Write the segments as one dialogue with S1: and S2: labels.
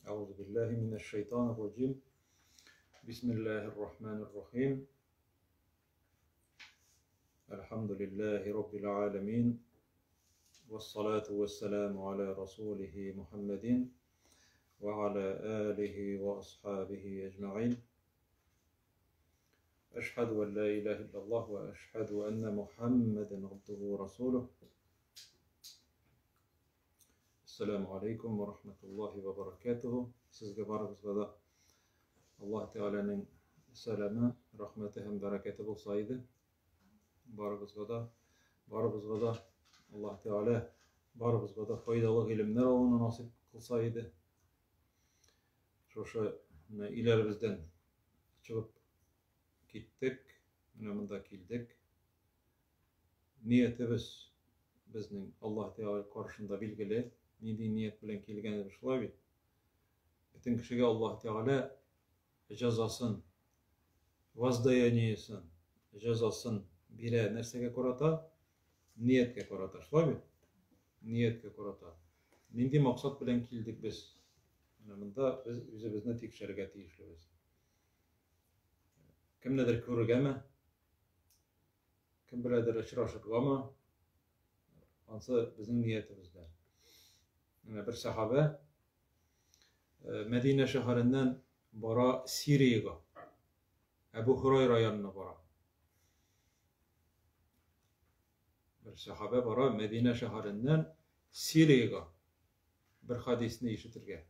S1: Әгъузу биллаһи минәш шайтанир раҗим. Бисмиллаһир рахманир рахим. Әлхәмдүлиллаһи раббил аламин. Вассалату вассаламу аля расулихи Мухаммадин ва аля алихи ва асхабихи әҗмәгыйн. Әшһәду ан ла илаһа иллаллаһ ва әшһәду анна Мухаммадан абдуху ва расулух. Ассаламу алейкум ва рахматуллахи ва баракатуху. Сезгә барыгызга да Аллаһ Тәгаләнең сәламе, рәхмәте һәм бәрәкәте булса иде. Барыгызга да, барыбызга да Аллаһ Тәгалә барыбызга да файдалы гыйлемнәр алуны насыйп кылса иде. Шушы менә өйләребездән чыгып киттек, менә монда килдек. Ниятебез безнең Аллаһ Тәгалә каршында билгеле. Нинди ният белән килгәнебез шулай бит. Бөтен кешегә Аллаһ Тәгалә җәзасын, воздаяниесен, җәзасын бирә. Нәрсәгә карата? Нияткә карата. Шулай бит? Нияткә карата. Нинди максат белән килдек без? Менә монда без үзебезне тикшерергә тиешлебез. Кемнедер күрергәме? Кем беләдер очрашыргамы? Ансы безнең ниятебездә. Менә бер сахабә э, Мәдинә шәһәреннән бара Сириягә. Әбу Хурайра янына бара. Бер сахабә бара Мәдинә шәһәреннән Сириягә бер хадисне ишетергә.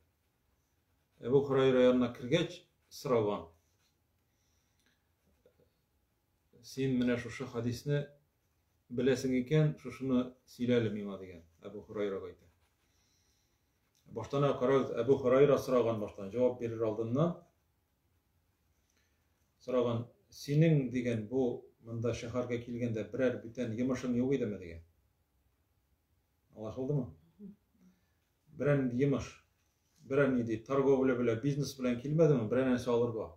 S1: Әбу Хурайра янына кергәч, сораган. Син менә шушы хадисне беләсең икән, шушыны сөйлә әле миңа дигән Әбу Хурайрага әйтә. Баштан аяк карагыз, Әбу Хурайра сораган баштан, җавап бирер алдыннан сораган, синең дигән бу монда шәһәргә килгәндә берәр бүтән йомышың юк идеме дигән. Аңлашылдымы? Берәр нинди йомыш, берәр нинди торговля белән, бизнес белән килмәдеме, берәр нәрсә алырга?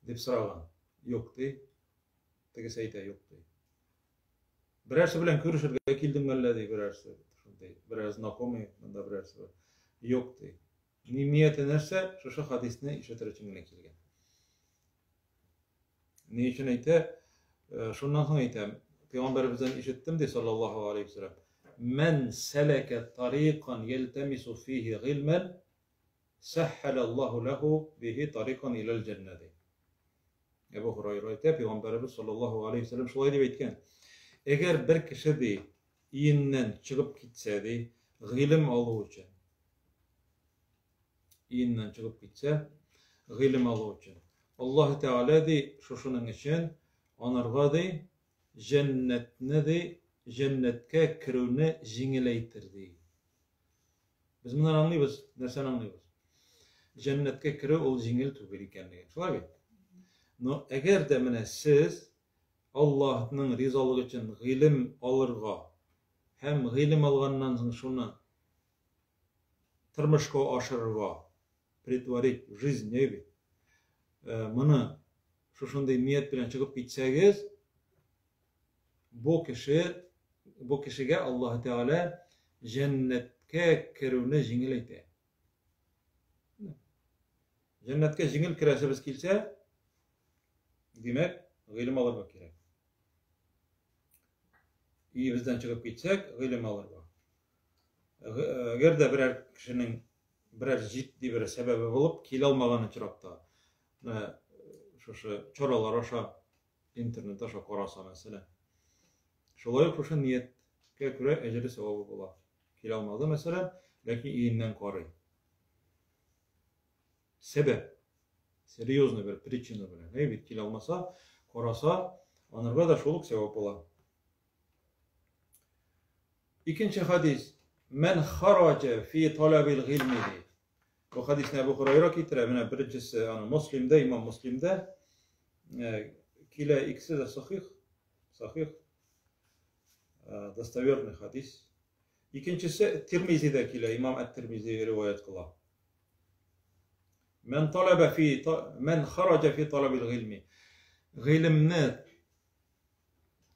S1: Дип сораган. Юк, ди. Тегесе әйтә, юк, ди. Берәрсе белән күрешергә килдеңме әллә, ди, берәрсе. Шундый, берәр знакомый, монда берәрсе бар. Юк, ди. Ни нияте нәрсә? Шушы хадисне ишетер өчен генә килгән. Ни өчен әйтә? Э, шуннан соң әйтәм, пәйгамбәребездән ишеттем ди, саллаллаһу алейхи вәсәлләм. Мән сәләкә тарикан ялтамису фихи гыйльмән Сәһһәләллаһу ләһу бихи тарикан иләл җәннә ди. Әбу Һурайра әйтә, пәйгамбәребез саллаллаһу алейһи вәсәлләм шулай дип әйткән. Әгәр бер кеше ди, иеннән чыгып китсә ди, гыйлем алу өчен. Иеннән чыгып китсә, гыйлем алу өчен. Аллаһ Тәгалә ди, шушының өчен анарга ди, җәннәтне ди, җәннәткә керүне җиңеләйтер ди. Без моннан аңлыйбыз, нәрсәне аңлыйбыз? Җәннәткә керү ул җиңел түгел икәнлеген. Шулай бит? Но әгәр дә менә сез Аллаһның ризалыгы өчен гыйлем алырга һәм гыйлем алганнан соң шуны тормышка ашырырга, претворить в жизнь, бит. Э, моны шушындый ният белән чыгып китсәгез, Бу кеше, бу кешегә Аллаһы Тәгалә җәннәткә керүне җиңел әйтә. Җәннәткә җиңел керәсебез килсә, димәк, гыйлем алырга кирәк. Өебездән чыгып китсәк, гыйлем алырга. Әгәр дә берәр кешенең берәр җитди бер сәбәбе булып килә алмаган очракта, менә шушы чаралар аша интернет аша караса, мәсәлән. Шулай ук шушы нияткә күрә әҗере савабы була. Килә алмады, мәсәлән, ләкин өеннән карый. Сәбәп. Серьезный бер причина белән. Әй бит килә алмаса, караса, анырга да шул ук сәвап була. Икенче хадис. Мән хараҗа фи талабил гыйльми ди. Бу хадисне Әбу Хурайра китерә. Менә беренчесе аны Муслимдә, имам Муслимдә э, килә, икесе дә сахих, сахих, э, достоверный хадис. Икенчесе Тирмизидә килә, имам Ат-Тирмизи риваять кыла. Мән талаба фи мән хараҗа фи талабил гыйльми. Гыйлемне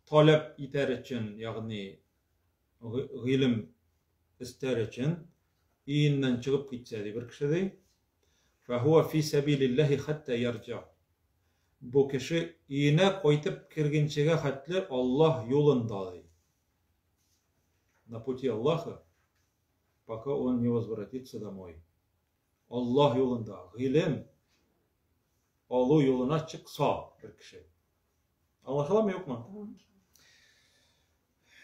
S1: таләп итәр өчен, ягъни гыйлем эстәр өчен Өеннән чыгып китсә, ди бер кеше ди, фәһуа фи сәбилилләһи хәтта ярҗа. Бу кеше өенә кайтып кергенчегә хәтле Аллаһ юлында ди. На пути Аллаха, пока он не возвратится домой. Аллаһ юлында гыйлем алу юлына чыкса бер кеше. Аңлашыламы, юкмы?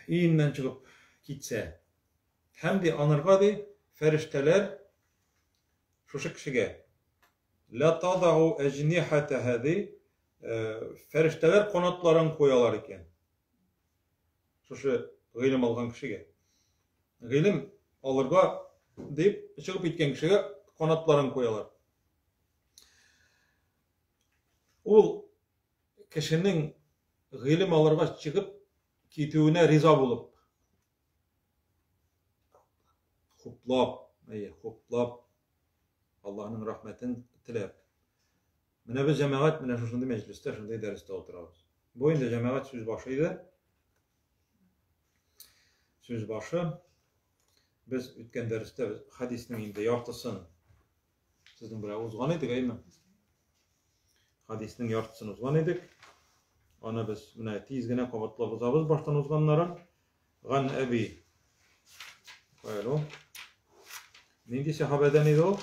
S1: Өеннән чыгып китсә. Һәм ди анырга ди фәрештәләр шушы кешегә ла тадау әҗнихатаһа ди фәрештәләр канатларын куялар икән. Шушы гыйлем алган кешегә. Гыйлем алырга дип чыгып киткән кешегә канатларын куялар. Ул кешенең гыйлем алырга чыгып китүенә риза булып, хуплап, әйе, хуплап, Аллаһның рәхмәтен теләп. Менә без җәмәгать менә шушындый мәҗлестә, шундый дәрестә утырабыз. Бу инде җәмәгать сүз башы иде. Сүз башы. Без үткән дәрестә без хәдиснең инде яртысын сезнең белән узган идек, әйме? Хәдиснең яртысын узган идек. Аны без менә тиз генә кабатлап узабыз баштан узганнарын. Ган әби. Каялу. Нинди сәхабәдән иде ул?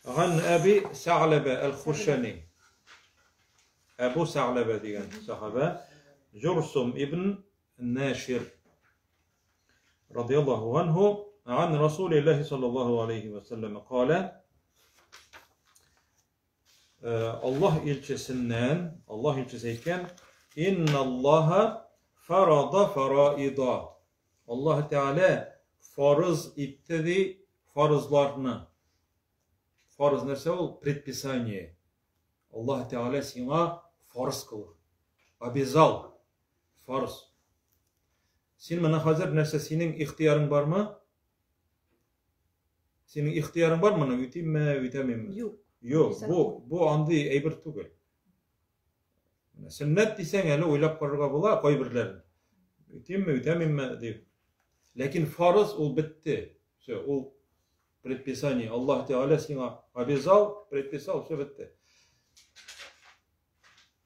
S1: Ган әби Сәгъләбә әл-Хушани. Әбу Сәгъләбә дигән сәхабә. Җурсум ибн Нашир. Радияллаһу анһу ан Расулиллаһи саллаллаһу алейхи ва саллям кала Аллаһ илчесеннән, Аллаһ илчесе әйткән, Инналлаһа фарада фараида. Аллаһ Тәгалә фарыз итте ди фарызларны. Фарыз нәрсә ул? Предписание. Аллаһ Тәгалә сиңа фарыз кылды. Обязал. Фарыз. Син моны хәзер нәрсә синең ихтыярың бармы? Синең ихтыярың бар моны үтимме, үтәмимме?
S2: Юк.
S1: Юк, бу бу андый әйбер түгел. Менә сөннәт дисәң әле уйлап карарга була кайберләрен. Үтимме, үтәмимме дип. Ләкин фарыз ул бетте. Все, ул предписание. Аллаһ Тәгалә сиңа обязал, предписал, все бетте.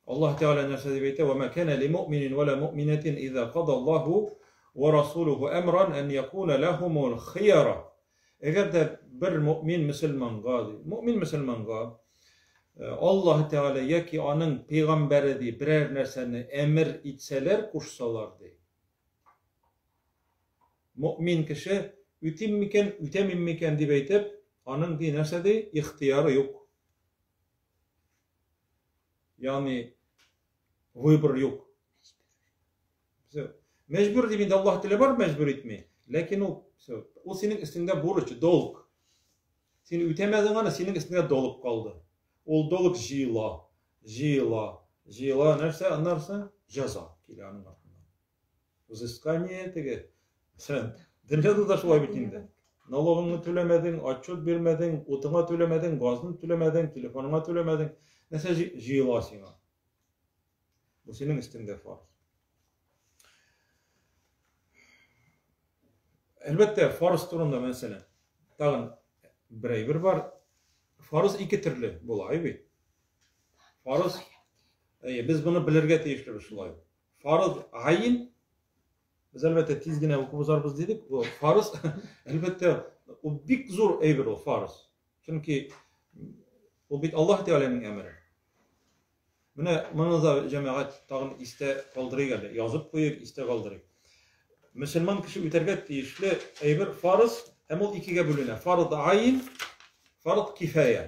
S1: Аллаһ Тәгалә нәрсә дип әйтә? Ва ма кана ли муъминин ва ла муъминатин иза када Аллаһу ва расулуху амран ан якуна лахумул хияра. Әгәр дә бер мөмин мөселманга, ди, мөмин мөселманга Аллаһ Тәгалә яки аның пәйгамбәре ди берәр нәрсәне әмер итсәләр, кушсалар ди. Мөмин кеше үтим микән, үтәмим микән дип әйтеп, аның ди нәрсә ди? Ихтыяры юк. Ягъни выбор юк. Все. Мәҗбүр дип инде Аллаһ теле бар, мәҗбүр итми. Ләкин ул все, ул синең өстеңдә бурыч, долг. Син үтәмәдең аны, синең өстеңдә долг калды. Ул долг җыела, җыела, җыела нәрсә, аннан соң җәза килә аның артыннан. Взыскание теге. Мәсәлән, дөньяда да шулай бит инде. Налогыңны түләмәдең, отчет бирмәдең, утыңа түләмәдең, газны түләмәдең, телефоныңа түләмәдең. Нәрсә җыела сиңа? Бу синең өстеңдә фарыз. Әлбәттә, фарыз турында мәсәлән, тагын бер әйбер бар. Фарыз ике төрле була, әй бит. Фарыз, әйе, без моны белергә тиешлебез шулай. Фарыз айн без әлбәттә тиз генә укып узарбыз дидек. Бу фарыз әлбәттә ул бик зур әйбер ул фарыз. Чөнки ул бит Аллаһ Тәгаләнең әмере. Менә моны да җәмәгать тагын истә калдырыйк әле, язып куйыйк, истә калдырыйк. Мөселман кеше үтәргә тиешле әйбер фарыз һәм ул икегә бүленә. Фарыз айн, фарыз кифая.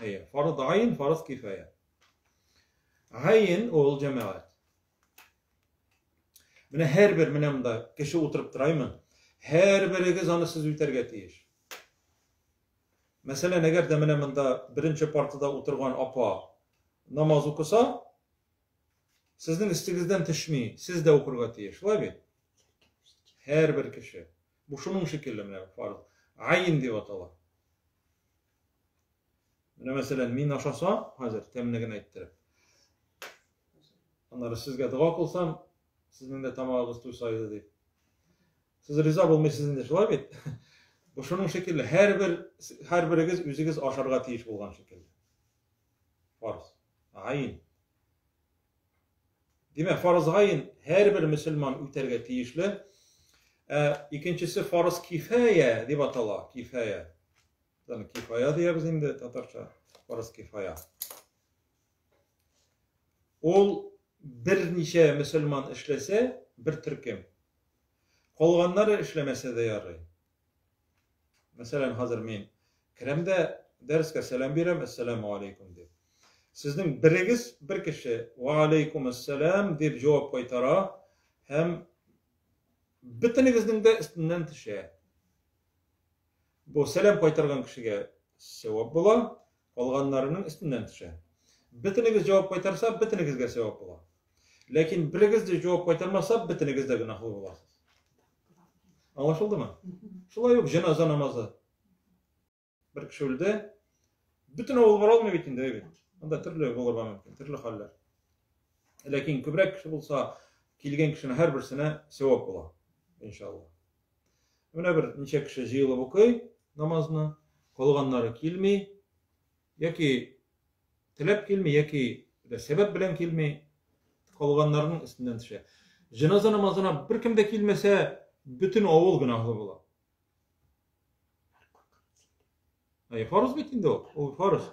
S1: Әйе, фарыз айн, фарыз кифая. Айн ул җәмәгать. Менә һәрбер менә монда кеше утырып тораймы? Һәрберегез аны сез үтәргә тиеш. Мәсәлән, әгәр дә менә монда беренче партада утырган апа намаз укыса, сезнең өстегездән төшми, сез дә укырга тиеш, шулай бит? Һәрбер кеше. Бу шуның шикелле менә фарыз. Айн дип атала. Менә мәсәлән, мин ашасам, хәзер тәмле генә иттереп. Аннары сезгә дога кылсам, сезнең дә тамагыгыз туйса иде дип. Сез риза булмыйсыз инде, шулай бит? Бу шуның шикелле, һәрбер һәрберегез үзегез ашарга тиеш булган шикелле. Фарз. Айн. Димәк, фарыз айн һәрбер мөселман үтәргә тиешле. Ә икенчесе фарыз кифая дип атала, кифая. Ягъни кифая диябез инде татарча, фарыз кифая. Ул берничә мөселман эшләсә, бер төркем. Калганнары эшләмәсә дә ярый. Мәсәлән, хәзер мин керәм дә дәрескә сәлам бирәм, әссәламу алейкум дип. Сезнең берегез, бер кеше, ва алейкум әссәлам дип җавап кайтара һәм бөтенегезнең дә өстеннән төшә. Бу сәлам кайтарган кешегә сәвап була, калганнарының өстеннән төшә. Бөтенегез җавап кайтарса, бөтенегезгә сәвап була. Ләкин берегез дә җавап кайтармаса, бөтенегез дә гөнаһлы буласыз. Аңлашылдымы? Шулай ук җеназа намазы. Бер кеше үлде, бөтен авыл бара алмый бит инде, бит. Анда төрле булырга мөмкин, төрле хәлләр. Ләкин күбрәк кеше булса, килгән кешенең һәрберсенә сәвап була, иншалла. Менә бер ничә кеше җыелып укый намазны, калганнары килми, яки теләп килми, яки сәбәп белән килми, калганнарының өстеннән төшә. Җеназа намазына беркем дә килмәсә, бөтен авыл гөнаһлы була. Әй, фарыз бит инде ул, ул фарыз.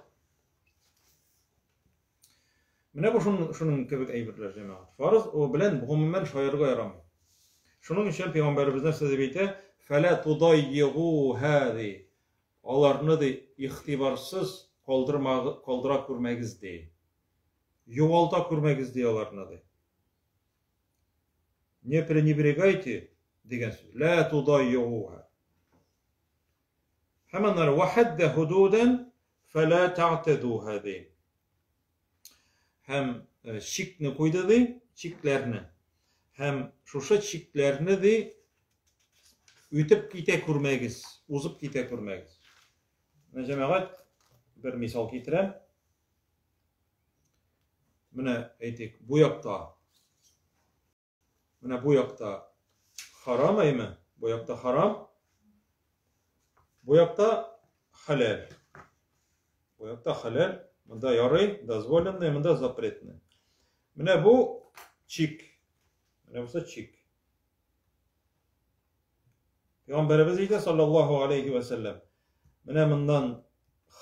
S1: Менә бу шуның, шуның кебек әйберләр, җәмәгать. Фарыз ул белән гомумән шаярырга ярамый. Шуның өчен пәйгамбәребез нәрсә дип әйтә? Фәлә тудаййигуһа ди. Аларны ди игътибарсыз калдырма калдыра күрмәгез ди. Югалта күрмәгез ди аларны ди. Не пренебрегайте дигән сүз. Ла тудаййигуһа. Һәм аннары вахадда худудан фәлә тәгътәдуһа ди. Һәм э, чикне куйды ди, чикләрне. Һәм шушы чикләрне ди үтеп китә күрмәгез, узып китә күрмәгез. Менә җәмәгать бер мисал китерәм. Менә әйтик, бу якта Менә бу якта харам әйме? Бу якта харам. Бу якта хәләл. Бу якта хәләл. Монда ярый, дозволенный, монда запретный. Менә бу чик. Менә бусы чик. Пәйгамбәребез әйтә саллаллаһу алейхи ва сәлләм. Менә моннан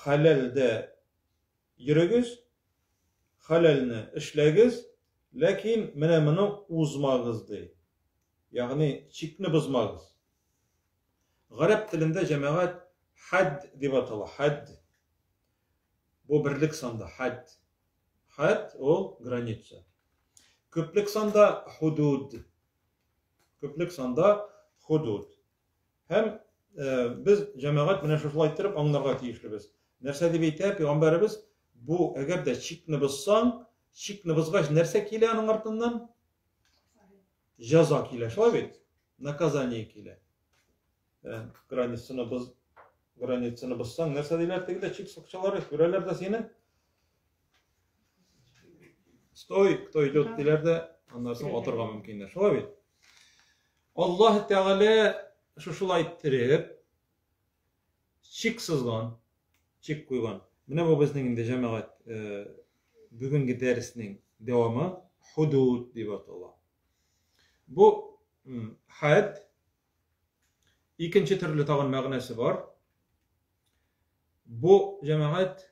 S1: хәләлдә Йөрегез, хәләлне эшләгез, ләкин менә моны узмагыз, ди. Ягъни чикне бозмагыз. Гарәп телендә җәмәгать хәд дип атала, хәд. Бу берлек санда хәд. Хәд ул граница. Күплек санда худуд. Күплек санда худуд. Һәм без җәмәгать менә шушылай иттереп аңларга тиешлебез. Нәрсә дип әйтә пәйгамбәребез? Бу әгәр дә чикне бозсаң, чикне бозгач нәрсә килә аның артыннан? Җәза килә, шулай бит? Наказание килә. Границаны боз, границаны бозсаң, нәрсә диләр тегендә чик сакчылары күрәләр дә сине. Стой, кто идет диләр дә, аннан соң атырга мөмкиннәр. Шулай бит? Аллаһ Тәгалә шушылай иттереп чик сызган, чик куйган. Менә бу безнең инде җәмәгать э, бүгенге дәреснең дәвамы худуд дип атала. Бу хәд икенче төрле тагын мәгънәсе бар. Бу җәмәгать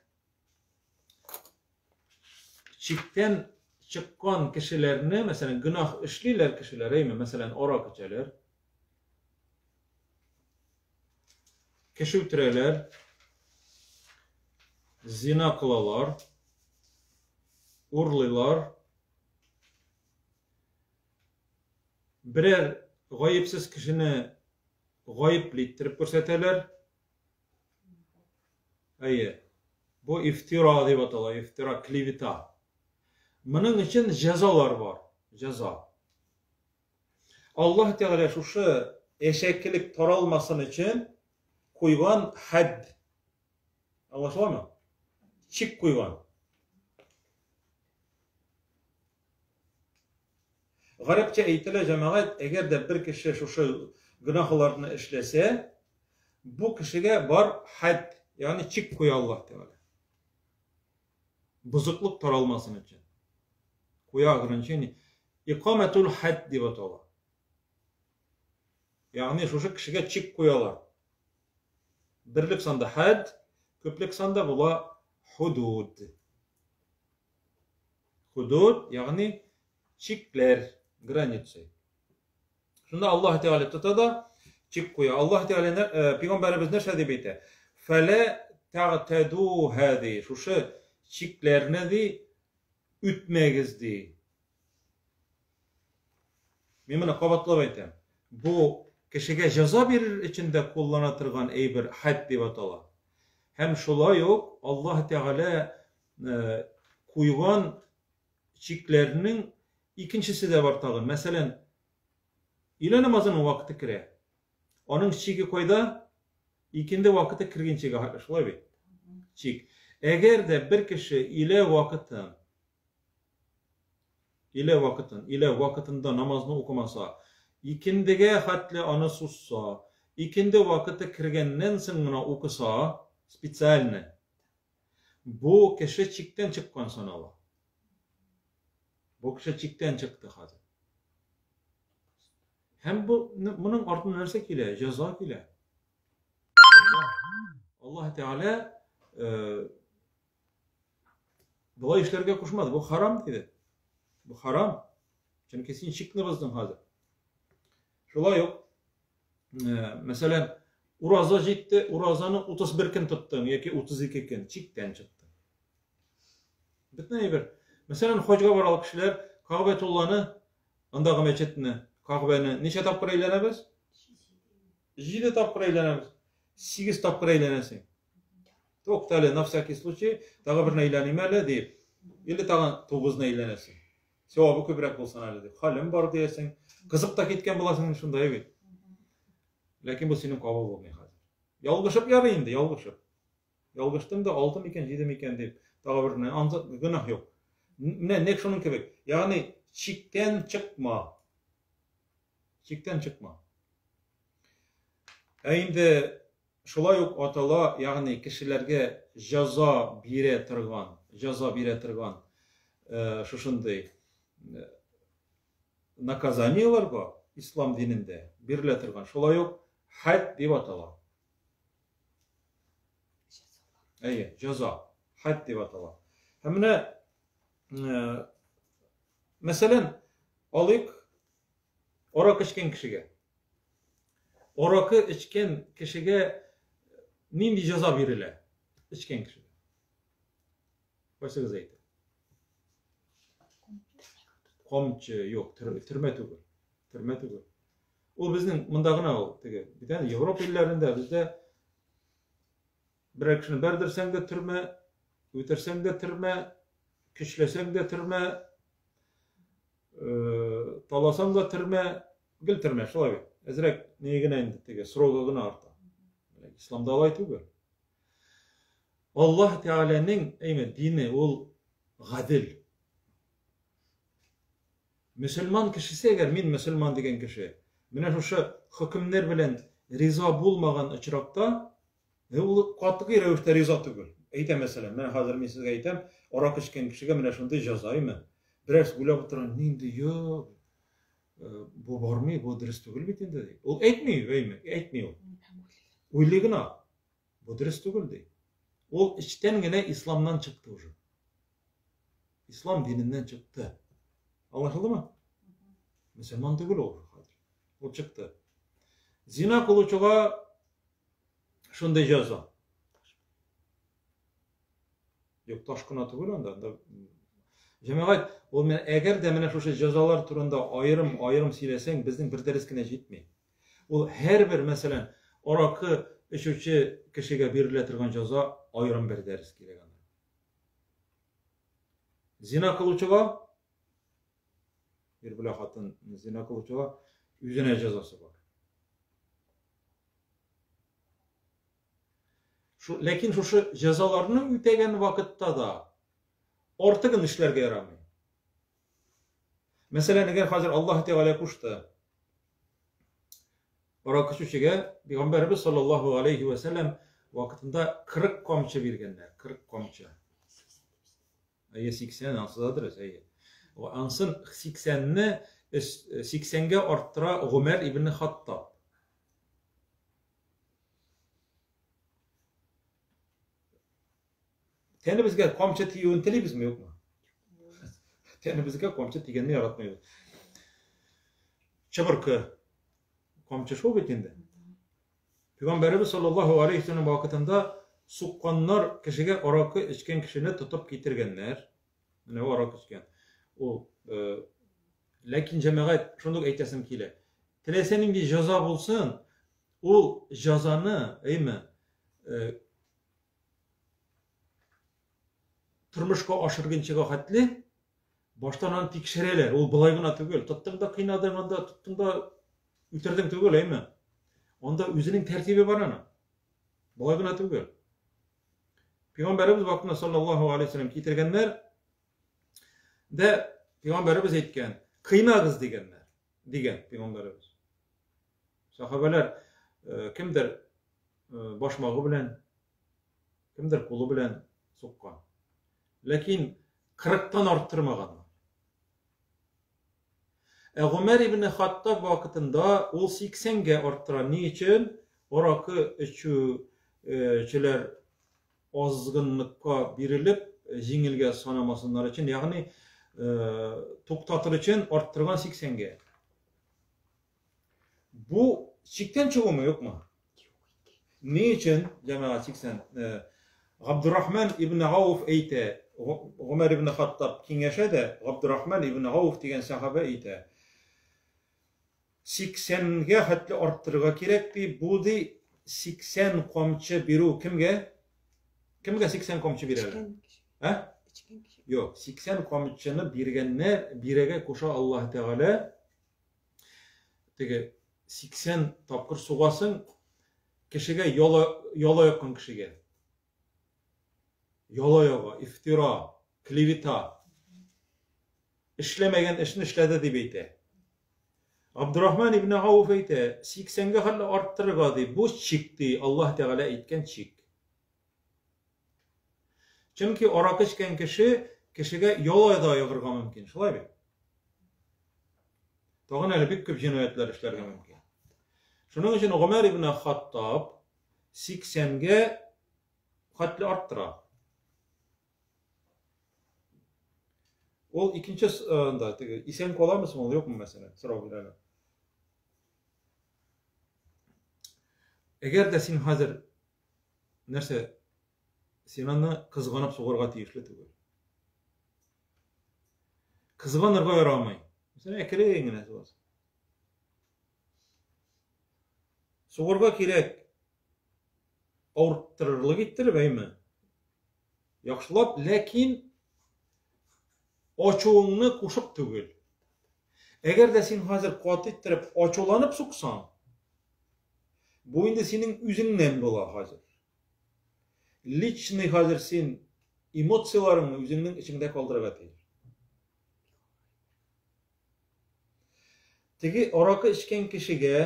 S1: чиктән чыккан кешеләрне, мәсәлән, гөнаһ эшлиләр кешеләр, әйме, мәсәлән, арак эчәләр, кеше үтерәләр, зина кылалар, урлыйлар, берәр гаепсез кешене гаепле иттереп күрсәтәләр. Әйе. Бу ифтира дип атала, ифтира, клевета. Моның өчен җәзалар бар, җәза. Аллаһ Тәгалә шушы әшәкелек таралмасын өчен куйган хәд. Аңлашыламы? Чик куйган. Гарәпчә әйтелә, җәмәгать, әгәр дә бер кеше шушы гөнаһларны эшләсә, бу кешегә бар хәд, ягъни чик куя Аллаһ Тәгалә. Бозыклык таралмасын өчен. Куя ограничение. Икамәтул хәд дип атала. Ягъни шушы кешегә чик куялар. Берлек санда хәд, күплек санда була худуд. Худуд, ягъни чикләр, границы. Шунда Аллаһ Тәгалә тота да чик куя. Аллаһ Тәгалә э, пәйгамбәребез нәрсә дип әйтә? Фәлә тәгътәдуһа ди. Шушы чикләрне ди үтмәгез ди. Мин моны кабатлап әйтәм. Бу кешегә җәза бирер өчен дә куллана торган әйбер хәд дип атала. Һәм шулай ук Аллаһ Тәгалә э, куйган чикләрнең икенчесе дә бар тагын. Мәсәлән, өйлә намазының вакыты керә. Аның чиге кайда? Икенде вакыты кергәнчегә хәтле, шулай бит? Чик. Әгәр дә бер кеше өйлә вакытын өйлә вакытын, өйлә вакытында намазны укымаса, икендегә хәтле аны сузса, икенде вакыты кергәннән соң гына укыса, специально, бу кеше чиктән чыккан санала. Бу кеше чиктән чыкты хәзер. Һәм бу моның артыннан нәрсә килә? Җәза килә. Аллаһ Тәгалә э, болай эшләргә кушмады. Бу харам диде. Бу харам. Чөнки син чикне боздың хәзер. Шулай ук, э, мәсәлән, ураза җитте, уразаны 31 көн тоттың яки 32 көн, чиктән чыктың. Бөтен әйбер. Мәсәлән, хаҗга баралы кешеләр Кәгъбәтулланы, андагы мәчетне, Кәгъбәне ничә тапкыр әйләнәбез? 7 тапкыр әйләнәбез. 8 тапкыр әйләнәсең. Тукта әле, на всякий случай, тагы берне әйләним әле дип. Или тагын тугызны әйләнәсең. Савабы күбрәк булсын әле дип. Хәлем бар диясең. Кызып та киткән буласың шунда бит. Ләкин бу синең кабул булмый хәзер. Ялгышып ярый инде, ялгышып. Ялгыштым да, алты микән, җиде микән дип, тагы берне, анда гөнаһ юк. Менә нәкъ шуның кебек. Ягъни чиктән чыкма. Чиктән чыкма. Ә инде шулай ук атала, ягъни кешеләргә җәза бирә торган, җәза бирә торган э, шушындый э, наказаниеләр бар ислам динендә бирелә торган. Шулай ук хәд дип атала. Әйе, җәза, хәд дип атала. Һәм менә э, мәсәлән, алыйк аракы эчкән кешегә. Аракы эчкән кешегә нинди җәза бирелә? Эчкән кешегә. Кайсыгыз әйтә? Камчы, юк, төрмә түгел. Төрмә түгел. Ул безнең монда гына ул теге. Бүтән Европа илләрендә бездә берәр кешене бәрдерсәң дә төрмә, үтерсәң дә төрмә, көчләсәң дә төрмә, э, таласаң да төрмә, гел төрмә, шулай бит. Әзрәк ни генә инде теге срогы гына арта. Исламда алай түгел. Аллаһ Тәгаләнең, әйме, дине ул гадел. Мөселман кешесе, әгәр мин мөселман дигән кеше, менә шушы хөкемнәр белән риза булмаган очракта, ул катгый рәвештә риза түгел. Әйтәм, мәсәлән, менә хәзер мин сезгә әйтәм, аракы эчкән кешегә менә шундый җәза, әйме? Берәрсе уйлап утыра, нинди юк, бу бармый, бу дөрес түгел бит инде, ди. Ул әйтми, әйме, әйтми ул. Уйлый гына. Бу дөрес түгел, ди. Ул эчтән генә исламнан чыкты уже. Ислам диненнән чыкты. Аңлашылдымы? Мөселман түгел ул хәзер. Ул чыкты. Зина кылучыга шундый җәза. Юк, таш кына түгел анда. Анда җәмәгать, ул менә әгәр дә менә шушы җәзалар турында аерым-аерым сөйләсәң, безнең бер дәрес кенә җитми. Ул һәрбер, мәсәлән, аракы эчүче кешегә бирелә торган җәза аерым бер дәрес кирәк анда. Зина кылучыга, ир белән хатын зина кылучыга үзенә җәзасы бар. Шу, ләкин шушы җәзаларны үтәгән вакытта да артыгын эшләргә ярамый. Мәсәлән, әгәр хәзер Аллаһ Тәгалә кушты. Аракы эчүчегә Пәйгамбәребез саллаллаһу алейхи вә сәлләм вакытында 40 камчы биргәннәр. 40 камчы. Әйе, 80, ансы да дөрес, әйе. Ансын 80-не 80-гә арттыра Гомәр ибн Хаттаб. Тәнебезгә камчы тиюен телибезме, юкмы? Тәнебезгә камчы тигәнне яратмыйбыз. Чыбыркы камчы шул бит инде. Пәйгамбәребез саллаллаһу алейхи вәсәлләм вакытында сукканнар кешегә аракы эчкән кешене тотып китергәннәр. Менә ул аракы эчкән. Ул э, ләкин җәмәгать шундук әйтәсем килә. Теләсә нинди җәза булсын, ул җәзаны, әйме, э, тормышка ашыргынчыга хәтле баштан аны тикшерәләр. Ул болай гына түгел. Тоттың да кыйнадың анда, тоттың да үтердең түгел, әйме? Анда үзенең тәртибе бар аның. Болай гына түгел. Пәйгамбәребез вакытында саллаллаһу алейһи вәсәлләм китергәннәр дә пәйгамбәребез әйткән, кыйнагыз дигәннәр, дигән пәйгамбәребез. Сахабәләр э, кемдер э, башмагы белән, кемдер кулы белән суккан. Ләкин 40-тан арттырмаганнар. Ә Гомәр ибн Хаттаб вакытында ул 80-гә арттыра. Ни өчен? Аракы эчүчеләр азгынлыкка бирелеп, җиңелгә санамасыннар өчен, ягъни туктатыр өчен арттырган 80-гә. Бу чиктән чыгумы, юкмы? Ни өчен, җәмәгать, 80? Габдурахман ибн Ауф әйтә, Гомәр ибн Хаттаб киңәшә дә, Габдурахман ибн Ауф дигән сәхабә әйтә. 80-гә хәтле арттырырга кирәк ди, бу ди 80 камчы бирү кемгә? Кемгә 80 камчы бирәләр? Ә? Юк, 80 камчыны биргәннәр, бирәгә куша Аллаһ Тәгалә. Теге 80 тапкыр сугасың кешегә яла яла яккан кешегә. Яла яга, ифтира, клевета. Эшләмәгән эшне эшләде дип әйтә. Абдурахман ибн Ауф әйтә, 80-гә хәтле арттырырга ди, бу чик ди, Аллаһ Тәгалә әйткән чик. Чөнки аракы эчкән кеше кешегә яла да ягырга мөмкин, шулай бит? Тагын әле бик күп җинаятьләр эшләргә мөмкин. Шуның өчен Гомәр ибн Хаттаб 80-гә хәтле арттыра. Ул икенче анда теге исән каламы соң ул юкмы мәсәлән, сорау бирәләр. Әгәр дә син хәзер нәрсә син аны кызганып сугарга тиешле түгел. Кызганырга ярамый. Мәсәлән, әкрен генә сугасың. Сугарга кирәк авырттырырлык иттереп, әйме? Яхшылап, ләкин ачуыңны кушып түгел. Әгәр дә син хәзер каты иттереп ачуланып суксаң, бу инде синең үзеңнән була хәзер. Личный хәзер син эмоцияләреңне үзеңнең эчеңдә калдырырга тиеш. Теге аракы эчкән кешегә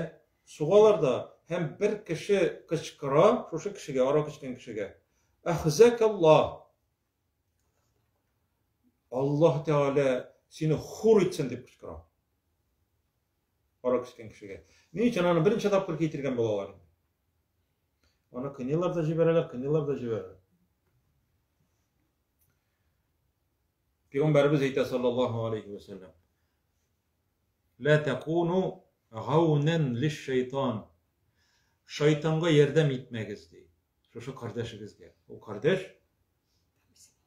S1: сугалар да һәм бер кеше кычкыра, шушы кешегә, аракы эчкән кешегә, Әхзәкаллаһ! Аллаһ Тәгалә сине хур итсен дип кычкыра. Аракы эчкән кешегә. Ни өчен аны берничә тапкыр китергән булалар инде. Аны кыйныйлар да җибәрәләр, кыйныйлар да җибәрәләр. Пәйгамбәребез әйтә саллаллаһу алейхи ва сәлләм. Ла такуну гаунан лиш-шайтан. Шайтанга ярдәм итмәгез ди. Шушы кардәшегезгә. Ул кардәш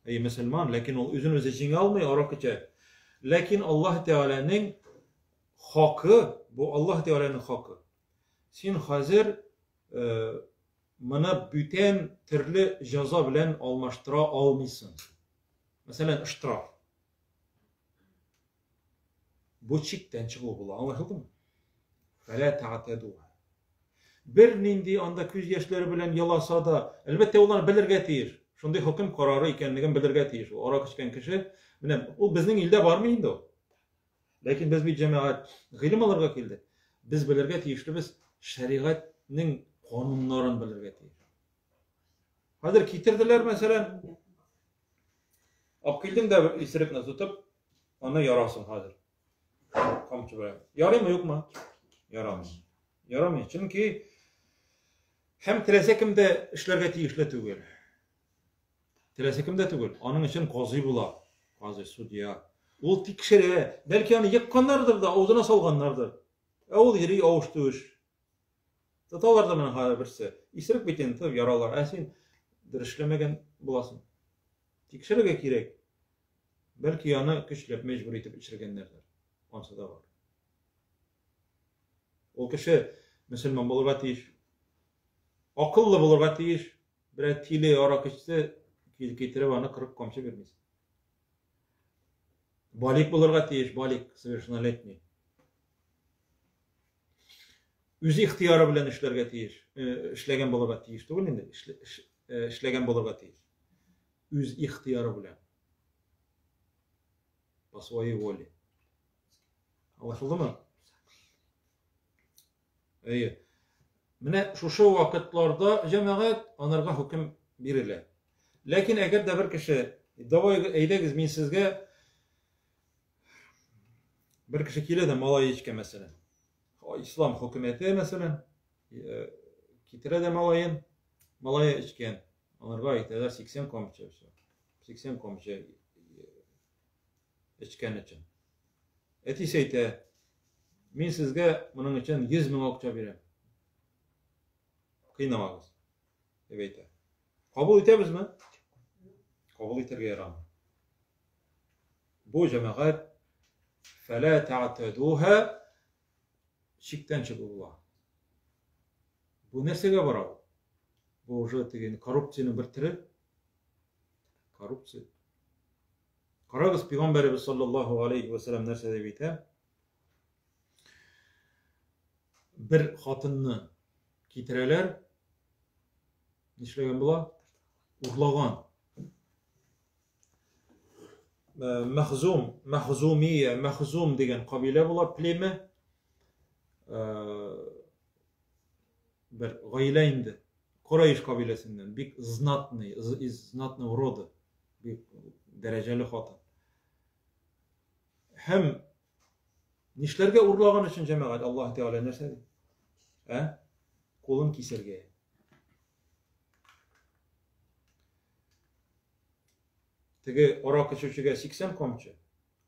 S1: әй мөселман, ләкин ул үзен үзе җиңә алмый, аракы эчә. Ләкин Аллаһ Тәгаләнең хакы, бу Аллаһ Тәгаләнең хакы. Син хәзер э, моны бүтән төрле җәза белән алмаштыра алмыйсың. Мәсәлән, штраф. Бу чиктән чыгу була, аңлашылдымы? Фәлә тәгътәдуха. Бер нинди анда күз яшьләре белән еласа да, әлбәттә, ул аны белергә тиеш. Шундый хөкем карары икәнлеген белергә тиеш. Ул арак эчкән кеше, менә ул безнең илдә бармы инде ул? Ләкин без бит җәмәгать гыйлем алырга килдек. Без белергә тиешлебез. шәригатьнең кануннарын белергә тиеш. Хәзер китерделәр, мәсәлән, алып килдең дә бер исерекне тотып, аны ярасың хәзер. Камчы белән. Ярыймы, юкмы? Ярамый. Ярамый, чөнки һәм теләсә кем дә эшләргә тиешле түгел. Теләсә кем дә түгел. Аның өчен казый була. Казый, судья. Ул тикшерә. Бәлки аны екканнардыр да, авызына салганнардыр. Ә ул йөри авыш түеш. Тоталар да менә хәзер берсе. Исерек бит инде, тотып яралар. Ә син дөрес эшләмәгән буласың. Тикшерергә кирәк. Бәлки аны көчләп, мәҗбүр итеп эчергәннәрдер. Ансы да бар. Ул кеше мөселман булырга тиеш. Акыллы булырга тиеш. Берәр тиле аракы эчсә, китереп аны 40 камчы бирмисең. Балик булырга тиеш, балик, совершеннолетний. Үз ихтыяры белән эшләргә тиеш, э, эшләгән булырга тиеш түгел инде, э, эшләгән булырга тиеш. Үз ихтыяры белән. По своей воле. Аңлашылдымы? Әйе. Менә шушы вакытларда җәмәгать анарга хөкем бирелә. Ләкин әгәр дә бер кеше, давай әйдәгез мин сезгә бер кеше килә дә малай эчкә мәсәлән. Ислам хөкүмәте мәсәлән, э, китерә дә малаен, малае эчкән. Аларга әйтәләр 80 камчы все. 80 камчы э, эчкән өчен. Әтисе әйтә, мин сезгә моның өчен 100 мең акча бирәм. Кыйнамагыз, дип әйтә. Кабул итәбезме? Кабул итәргә ярамый. Бу җәмәгать фәлә тәгътәдуһа чиктән чыгу була. Бу нәрсәгә бара ул? Бу уже теге коррупциянең бер төре. Коррупция. Карагыз, пәйгамбәребез саллаллаһу алейхи ва сәлам нәрсә дип әйтә? Бер хатынны китерәләр. Нишләгән була? Урлаган. Э, Махзум, Махзумия, Махзум дигән кабилә була, племя. Э, бер гаилә инде. Курайш кабиләсеннән, бик знатный, из знатного рода, бик дәрәҗәле хатын. Һәм нишләргә урлаган өчен җәмәгать Аллаһ Тәгалә нәрсә ди? Ә? Кулын кисәргә. Теге аракы эчүчегә 80 камчы,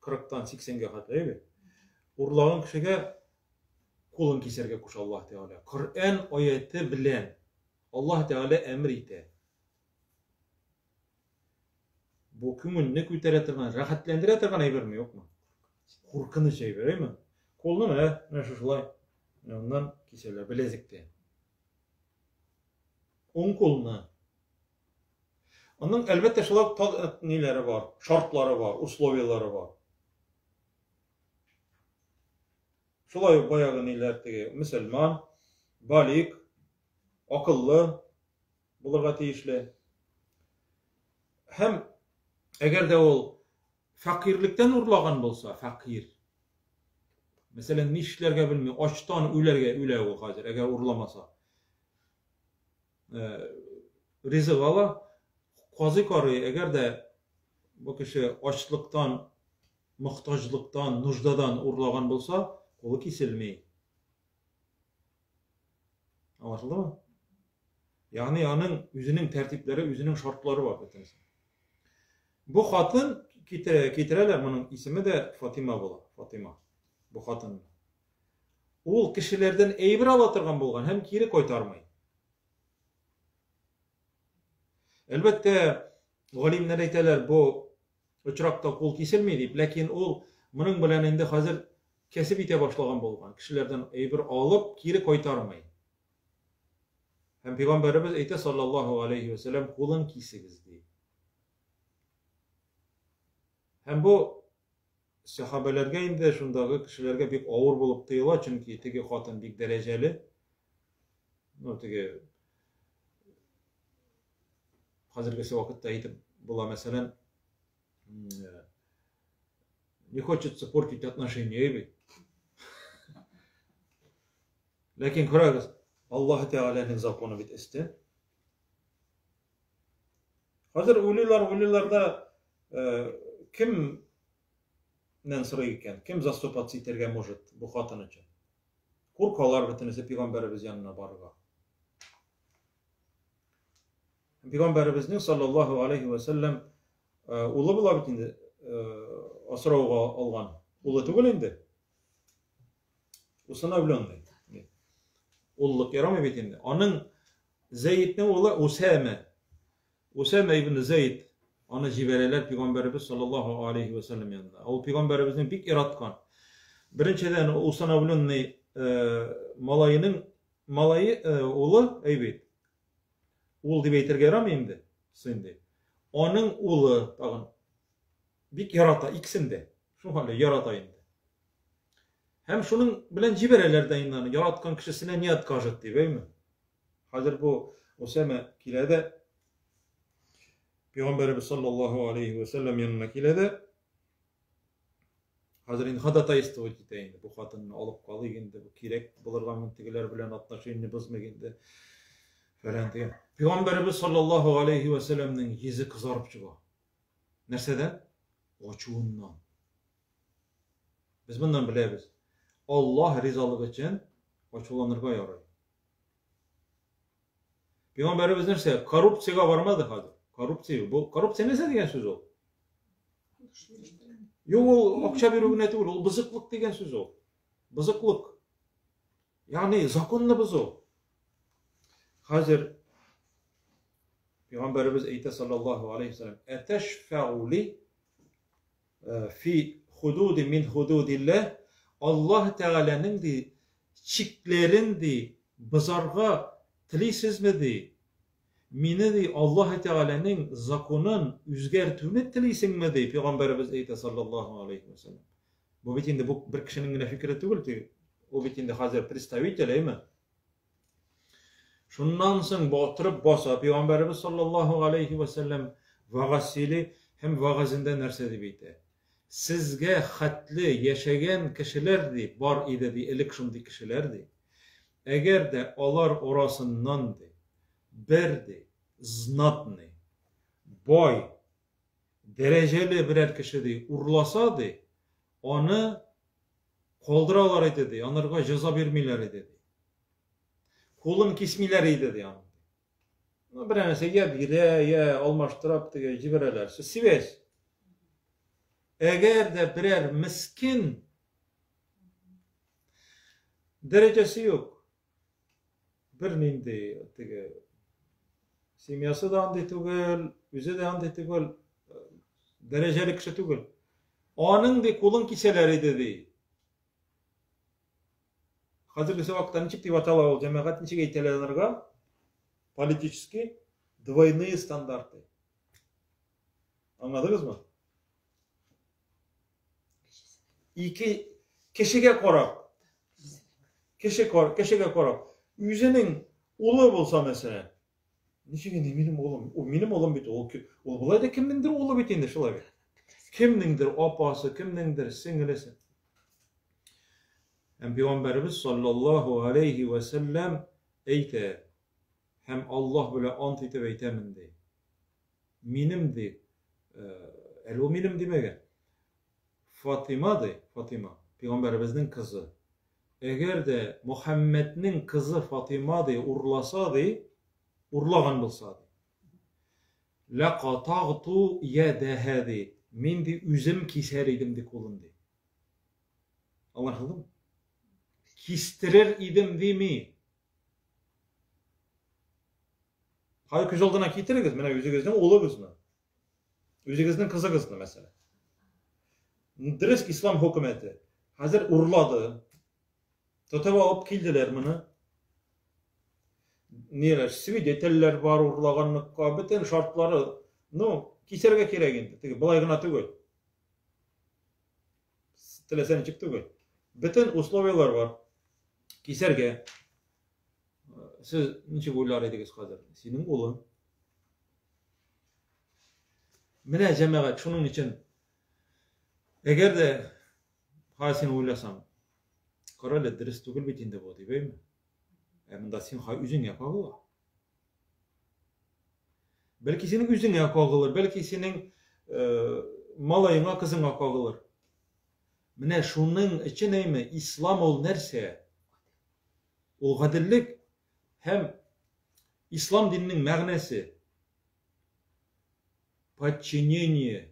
S1: 40-тан 80-гә хәтле, әйбәт. Урлаган кешегә кулын кисәргә куша Аллаһ Тәгалә. Коръән аяте белән Аллаһ Тәгалә әмер итә. Бу күңелне күтәрә торган, рәхәтләндерә торган әйберме, юкмы? Куркыныч әйбер, әйме? Кулны менә, менә шушылай, менә моннан кисәләр, беләзектә. Уң кулны. Аның, әлбәттә, шулай ук ниләре бар, шартлары бар, условияләре бар. Шулай ук баягы ниләр теге мөселман, балик, акыллы булырга тиешле. Һәм әгәр дә ул фәкыйрьлектән урлаган булса, фәкыйрь. Мәсәлән, нишләргә белми, ачтан үләргә үлә ул хәзер, әгәр урламаса. Э, ризык ала, казый карый, әгәр дә бу кеше ачлыктан, мохтаҗлыктан, нуждадан урлаган булса, кулы киселми. Аңлашылдымы? Ягъни аның үзенең тәртипләре, үзенең шартлары бар бөтенесе. Бу хатын китерә, китерәләр, моның исеме дә Фатима була, Фатима. Бу хатын. Ул кешеләрдән әйбер ала торган булган һәм кире кайтармый. Әлбәттә, галимнәр әйтәләр, бу очракта кул киселми дип, ләкин ул моның белән инде хәзер кәсеп итә башлаган булган, кешеләрдән әйбер алып, кире кайтармый. Һәм пәйгамбәребез әйтә, саллаллаһу алейхи ва сәлләм, кулын кисегез ди. Һәм бу сәхабәләргә инде шундагы кешеләргә бик авыр булып тоела, чөнки теге хатын бик дәрәҗәле. Ну, теге хәзергесе вакытта әйтеп була, мәсәлән, э, не хочется портить отношения, бит. Ләкин карагыз, Аллаһ Тәгаләнең законы бит өстен. Хәзер уйлыйлар, уйлыйлар да, э, кем нән сорый икән, кем заступаться итәргә может бу хатын өчен? Куркалар бөтенесе пәйгамбәребез янына барырга. Пәйгамбәребезнең саллаллаһу алейхи ва сәлләм э, улы була бит инде, э, асрауга алган. Улы түгел инде. Усыновленный. Уллык ярамый бит инде. Аның Зәйднең улы Усәмә. Усәмә ибн Зәйд аны җибәрәләр пәйгамбәребез саллаллаһу алейхи ва сәлләм янына. Ул пәйгамбәребезне бик яраткан. Беренчедән, усыновленный э, малаеның малае э, улы, әй бит. Ул дип әйтергә ярамый инде, сын дип. Аның улы тагын бик ярата икесен дә. Шул хәлдә ярата инде. Һәм шуның белән җибәрәләр дә инде аны, яраткан кешесенә не откажет дип, әйме? Хәзер бу Усәмә килә дә Пәйгамбәребез саллаллаһу алейхи ва сәлләм янына килә дә хәзер инде ходатайствовать итә инде бу хатынны алып калыйк инде, бу кирәк булырга мөмкин тегеләр белән отношение бозмыйк инде. Фәлән дигән. Пәйгамбәребез саллаллаһу алейхи ва сәлләмнең йөзе кызарып чыга. Нәрсәдән? Ачуыннан. Без моннан беләбез. Аллаһ ризалыгы өчен ачуланырга ярый. Пәйгамбәребез нәрсә? Коррупциягә бармады хәзер. Коррупция. Бу коррупция нәрсә дигән сүз ул? Юк, ул акча бирү генә түгел, ул бозыклык дигән сүз ул. Бозыклык. Ягъни законны бозу. Хәзер Пәйгамбәребез әйтә саллаллаһу алейхи вәсәлләм, "Әтәшфәгу ли фи худуди мин худудилләһ, Аллаһ Тәгаләнең ди чикләрен ди бозарга телисезме ди? Мине ди Аллаһ Тәгаләнең законын үзгәртүне телисеңме ди пәйгамбәребез әйтә саллаллаһу алейхи вәсәлләм. Бу бит инде бу бер кешенең генә фикере түгел, ул бит инде хәзер представитель, әйме? Шуннан соң батырып баса Пәйгамбәребез саллаллаһу алейхи ва сәлләм вәгазь сөйли һәм вәгазендә нәрсә дип әйтә? Сезгә хәтле яшәгән кешеләр ди, бар иде ди, элек шундый кешеләр ди. Әгәр дә алар арасыннан ди, бер ди, знатный, бай, дәрәҗәле берәр кеше ди, урласа ди, аны калдыралар иде ди, анарга җәза бирмиләр иде ди. Кулын кисмиләр иде ди аның. Ну, бер нәрсә я бирә, я алмаштырып теге җибәрәләр. Связь. Әгәр дә берәр мискин дәрәҗәсе юк. Бернинди теге семьясы да андый түгел, үзе дә андый түгел, дәрәҗәле кеше түгел. Аның ди кулын кисәләр иде ди. Хәзерге вакытта ничек дип атала ул җәмәгать, ничек әйтәләр аларга? Политически двойные стандарты. Аңладыгызмы? Ике кешегә карап, кеше кешегә карап, үзенең улы булса мәсәлән, ничек инде минем улым, ул минем улым бит, ул ул болай да кемнеңдер улы бит инде шулай бит. Кемнеңдер апасы, кемнеңдер сеңелесе. Һәм пәйгамбәребез саллаллаһу алейхи ва сәлләм әйтә, һәм Аллаһ белән ант итеп әйтәмен ди. Минем ди, э, әле ул минем димәгән. Фатима ди, Фатима, пәйгамбәребезнең кызы. Әгәр дә Мөхәммәднең кызы Фатима ди урласа ди, урлаган булса ди. Ләкатагту ядәһә ди. Мин ди үзем кисәр идем ди кулын ди. Аңлашылдымы? Кистерер идем дими. Хәзер күз алдына китерегез, менә үзегезнең улыгызны. Үзегезнең кызыгызны, мәсәлән. Дөрес ислам хөкүмәте хәзер урлады. Тотып алып килделәр моны. Ниләр, свидетельләр бар урлаганлыкка, бөтен шартлары, ну, кисәргә кирәк инде. Теге болай гына түгел. Теләсә ничек түгел. Бөтен условияләр бар. Кисәргә. Сез ничек уйлар идегез хәзер? Синең улың. Менә җәмәгать шуның өчен әгәр дә хәзер син уйласаң, кара әле дөрес түгел бит инде бу дип, әйме? Ә монда син үзеңә кагыла. Бәлки синең үзеңә кагылыр, бәлки синең малаеңа, кызыңа кагылыр. Менә шуның өчен әйме, ислам ул нәрсә? Ул гаделлек һәм ислам диненең мәгънәсе подчинение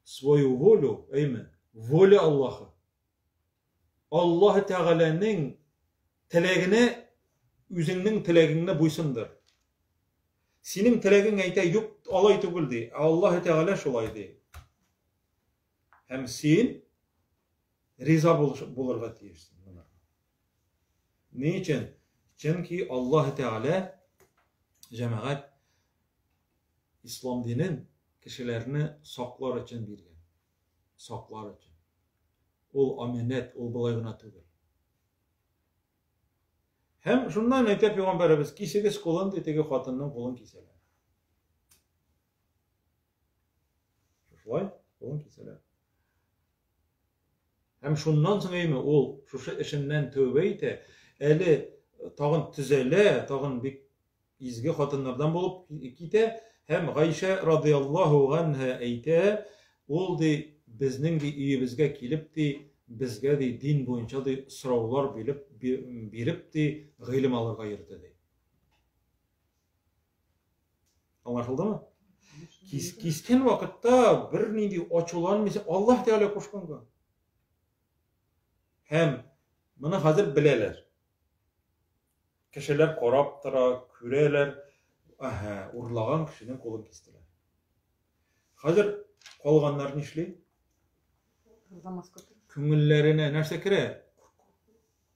S1: свою волю, әйме, воля Аллаһы. Аллаһы Тәгаләнең теләгенә үзеңнең теләгеңне буйсындыр. Синең теләгең әйтә, юк, алай түгел ди. Ә Аллаһы Тәгалә шулай ди. Һәм син риза булырга тиешсең моңа. Ни өчен? Чөнки Аллаһы Тәгалә җәмәгать ислам динен кешеләрне саклар өчен биргән. Саклар өчен. Ул аманәт, ул болай гына түгел. Һәм шуннан әйтә пәйгамбәребез, кисегез кулын, ди, теге хатынның кулын кисәләр. Шулай, кулын кисәләр. Һәм шуннан соң әйме ул шушы эшеннән тәүбә итә, әле тагын төзәлә, тагын бик изге хатыннардан булып китә һәм Гайшә радыяллаһу ганһа әйтә, ул ди безнең ди өебезгә килеп ди, безгә ди дин буенча ди сораулар биреп, биреп ди гыйлем алырга йөрде ди. Аңлашылдымы? Кис, кискән вакытта бернинди ачуланмыйсың, Аллаһ Тәгалә кушканга. Һәм моны хәзер беләләр. Кешеләр карап тора, күрәләр. Әһә, урлаган кешенең кулын кистеләр. Хәзер калганнар нишли? Күңелләренә нәрсә керә?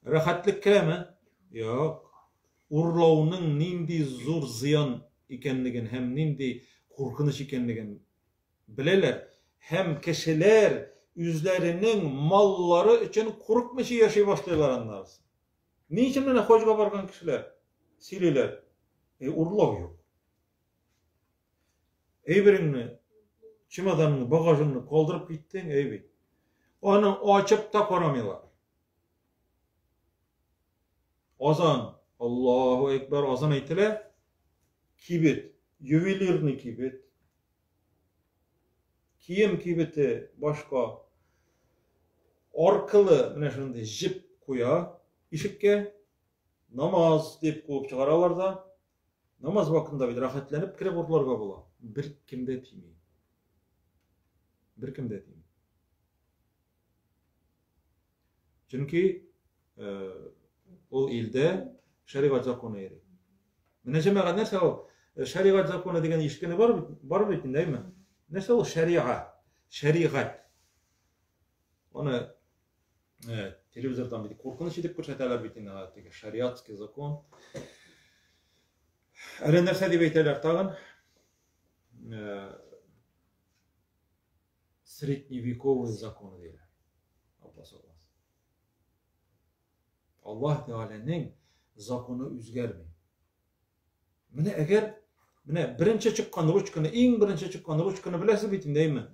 S1: Рәхәтлек керәме? Юк. Урлауның нинди зур зыян икәнлеген һәм нинди куркыныч икәнлеген беләләр һәм кешеләр үзләренең маллары өчен курыкмыйча яши башлыйлар аннары. Ни өчен менә хаҗга барган кешеләр сөйлиләр? Э, урлау юк. Әйбереңне, чемоданыңны, багажыңны калдырып киттең, әй бит. Аны ачып та карамыйлар. Азан, Аллаһу Әкбәр, азан әйтелә. Кибет, ювелирный кибет. Кием кибете башка. Аркылы менә шундый җеп куя ишеккә. Намаз дип куып чыгаралар да. Намаз вакытында бит рәхәтләнеп кереп урларга була. Бер кем дә тими. Бер кем дә тими. Чөнки ул илдә шәригать законы йөри. Менә җәмәгать нәрсә ул? Шәригать законы дигән ишеткәне бар бит, бар бит инде, әйме? Нәрсә ул шәрига? Шәригать. Аны телевизордан бит куркыныч итеп күрсәтәләр бит инде, теге шариатский закон. Әле нәрсә дип әйтәләр тагын? Средневековые законы диләр. Алла сакласын. Аллаһ Тәгаләнең законы үзгәрми. Менә әгәр менә беренче чыккан ручканы, иң беренче чыккан ручканы беләсез бит инде, әйме?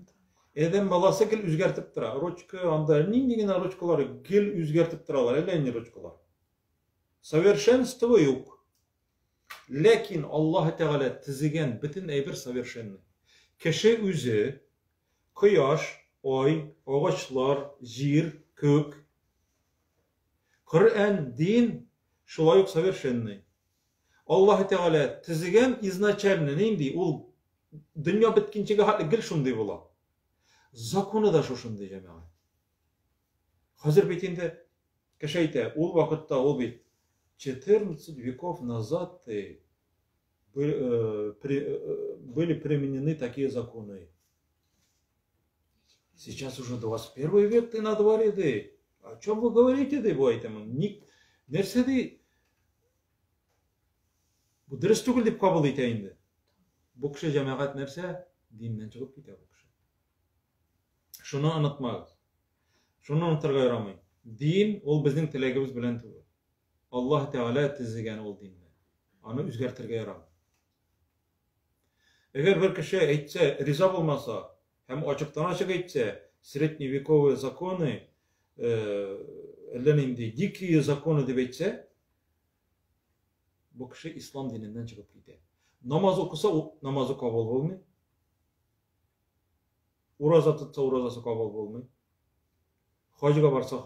S1: Адәм баласы гел үзгәртеп тора. Ручка, анда нинди генә ручкалар гел үзгәртеп торалар, әллә нинди ручкалар. Совершенство юк. Ләкин Аллаһ Тәгалә төзегән бөтен әйбер совершенный. Кеше үзе, кояш, ай, агачлар, җир, күк, Коръән, дин шулай ук совершенный. Аллаһ Тәгалә төзегән изначально нинди, ул дөнья беткенчегә хәтле гел шундый була. Законы да шушындый, җәмәгать. Хәзер бит инде кеше әйтә, ул вакытта ул бит 14 веков назад ты были применены такие законы. Сейчас уже 21 век ты на дворе, ди. О чем вы говорите, ди, бу әйтәмен. Ник, нәрсә ди? Бу дөрес түгел дип кабул итә инде. Бу кеше җәмәгать нәрсә? Диннән чыгып китә бу кеше. Шуны онытмагыз. Шуны онытырга ярамый. Дин ул безнең теләгебез белән түгел. Аллаһ Тәгалә төзегән ул динне. Аны үзгәртергә ярамый. Әгәр бер кеше әйтсә, риза булмаса һәм ачыктан-ачык әйтсә, средневековые законы, әллә нинди дикие законы дип әйтсә, Бу кеше ислам диненнән чыгып китә. Намаз укыса, намазы кабул булмый. Ураза тотса, уразасы кабул булмый. Хаҗга барса,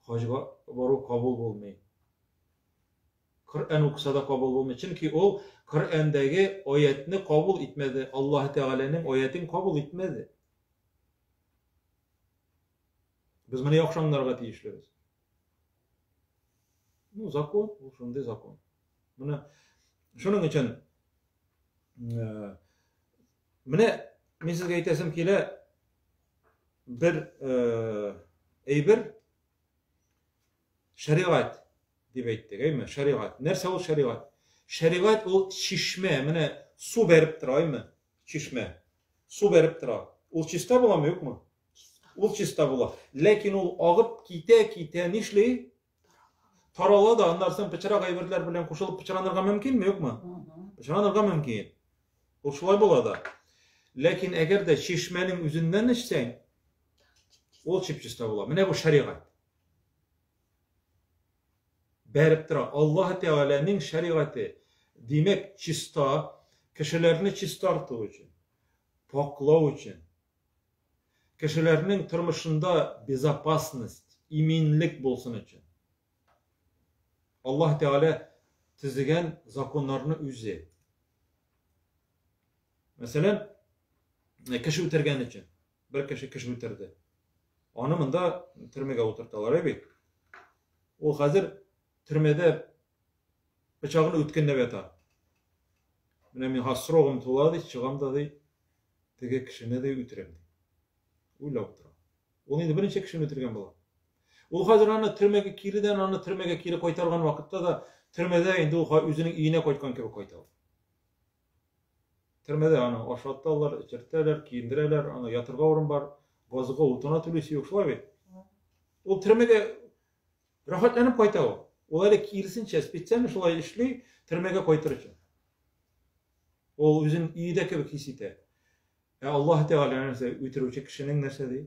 S1: хаҗга бару кабул булмый. Коръән укыса да кабул булмый. Чөнки ул Коръәндәге аятны кабул итмәде. Аллаһ Тәгаләнең аятын кабул итмәде. Без моны яхшы аңларга тиешлебез. Ну, закон, ул шундый закон. Менә шуның өчен э, менә мин сезгә әйтәсем килә бер э, әйбер шәригать дип әйттек, әйме? Шәригать. Нәрсә ул шәригать? Шәригать ул чишмә, менә су бәреп тора, әйме? Чишмә. Су бәреп тора. Ул чиста буламы, юкмы? Ул чиста була. Ләкин ул агып китә-китә нишли? Тарала да, аннан соң пычрак әйберләр белән кушылып пычранырга мөмкинме, юкмы? Пычранырга мөмкин. Ул шулай була да. Ләкин әгәр дә чишмәнең үзеннән эчсәң, ул чип-чиста була. Менә бу шәригать. Бәреп тора. Аллаһ Тәгаләнең шәригате. Димәк, чиста, кешеләрне чистарту өчен, паклау өчен, Кешеләрнең тормышында безопасность, иминлек булсын өчен. Аллаһ Тәгалә төзегән законнарны үзе. Мәсәлән, кеше үтергән өчен. Бер кеше кеше үтерде. Аны монда төрмәгә утырталар, бит. Ул хәзер төрмәдә пычагын үткенләп ята. Менә миңа срогым тула ди, чыгам да ди, теге кешене дә үтерәм ди. Уйлап утыра. Ул инде берничә кешене үтергән була. Ул хәзер аны төрмәгә киредән аны төрмәгә кире кайтарган вакытта да төрмәдә инде ул үзенең өенә кайткан кебек кайта ул. Төрмәдә аны ашаталар, эчертәләр, киендерәләр, аны ятырга урын бар, газга утына түлисе юк, шулай бит? Ул төрмәгә рәхәтләнеп кайта ул. Ул әле киресенчә специально шулай эшли, төрмәгә кайтыр өчен. Ул үзен өйдә кебек хис итә. Ә Аллаһ Тәгалә нәрсә үтерүче кешенең нәрсә ди?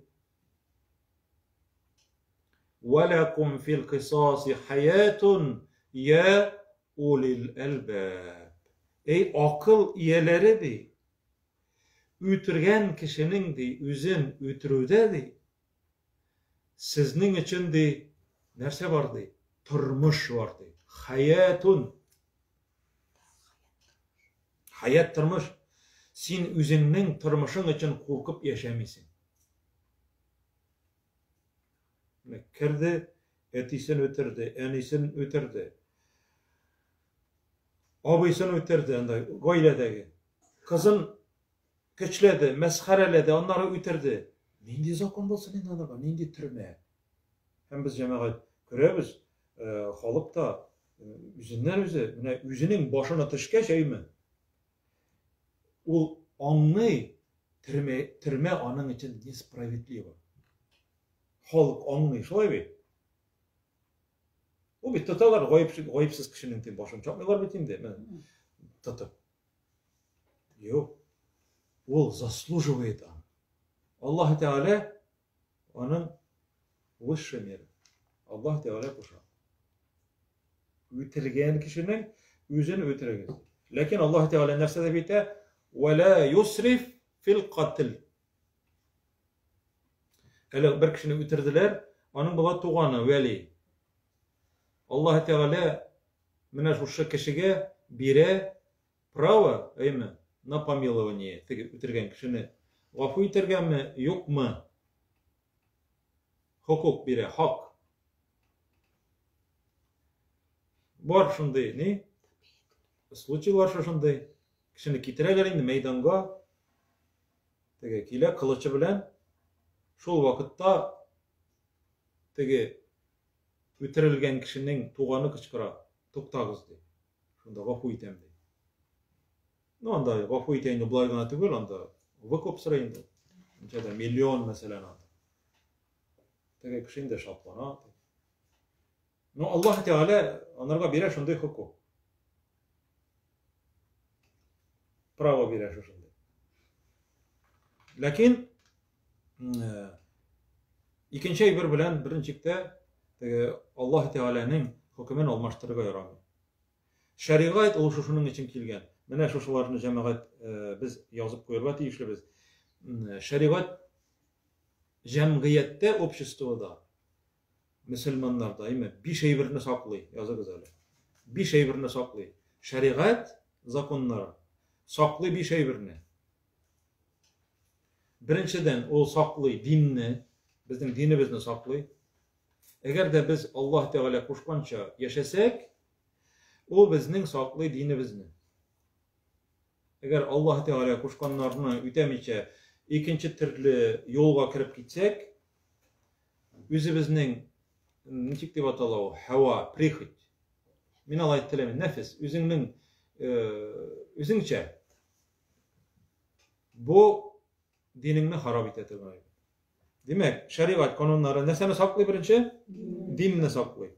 S1: Валакум фил кисаси хаятун я улил әлбаб. Эй акыл ияләре ди. Үтергән кешенең ди үзен үтерүдә ди сезнең өчен ди нәрсә бар ди? Тормыш бар ди. Хаятун. Хаят тормыш. Син үзеңнең тормышың өчен куркып яшәмисең. Менә керде, әтисен үтерде, әнисен үтерде. Абыйсын үтерде анда гаиләдәге. Кызын көчләде, мәсхәрәләде, аннары үтерде. Нинди закон булсын инде аларга, нинди төрмә? Һәм без җәмәгать күрәбез, э, халык та э, үзеннән үзе, менә үзенең башына төшкәч, әйме, ул аңлый, төрмә, төрмә аның өчен несправедливо. Халык аңлый, шулай бит? Ул бит тоталар, гаеп, гаепсез кешенең башын чапмыйлар бит инде, менә тотып. Юк. Ул заслуживает аны. Аллаһ Тәгалә аның высшая мера. Аллаһ Тәгалә куша. Үтергән кешенең үзен үтерегез. Ләкин Аллаһ Тәгалә нәрсә дип әйтә? Вәлә юсриф фил катл. Әле бер кешене үтерделәр, аның була туганы Вәли. Аллаһ Тәгалә менә шушы кешегә бирә право, әйме, на помилование, теге үтергән кешене гафу итәргәме, юкмы? Хокук бирә, хак. Бар шундый, ни? Случайлар шушындый. Кешене китерәләр инде мәйданга. Теге килә кылычы белән. Шул вакытта теге үтерелгән кешенең туганы кычкыра, туктагыз ди. Шунда гафу итәм ди. Ну, анда гафу итә инде болай гына түгел, анда выкуп сорый инде. Ничәдә миллион мәсәлән анда. Теге кеше инде шатлана. Ну, Аллаһ Тәгалә анарга бирә шундый хокук. Право бирә шушындый. Ләкин э, икенче әйбер белән беренчектә теге Аллаһ Тәгаләнең хөкемен алмаштырырга ярамый. Шәригать ул шушының өчен килгән. Менә шушыларны, җәмәгать, без язып куярга тиешлебез. Шәригать җәмгыятьтә, обществода, мөселманнарда, әйме, биш әйберне саклый, языгыз әле. Биш әйберне саклый. Шәригать законнары саклый биш әйберне. Беренчедән, ул саклый динне, безнең динебезне саклый. Әгәр дә без Аллаһ Тәгалә кушканча яшәсәк, ул безнең саклый динебезне. Әгәр Аллаһ Тәгалә кушканнарны үтәмичә, икенче төрле юлга кереп китсәк, үзебезнең ничек дип атала ул, һава, прихоть. Мин алай теләмим, нәфес, үзеңнең үзеңчә бу динеңне харап итә торган әйбер. Димәк, шәригать кануннары нәрсәне саклый беренче? Динне саклый.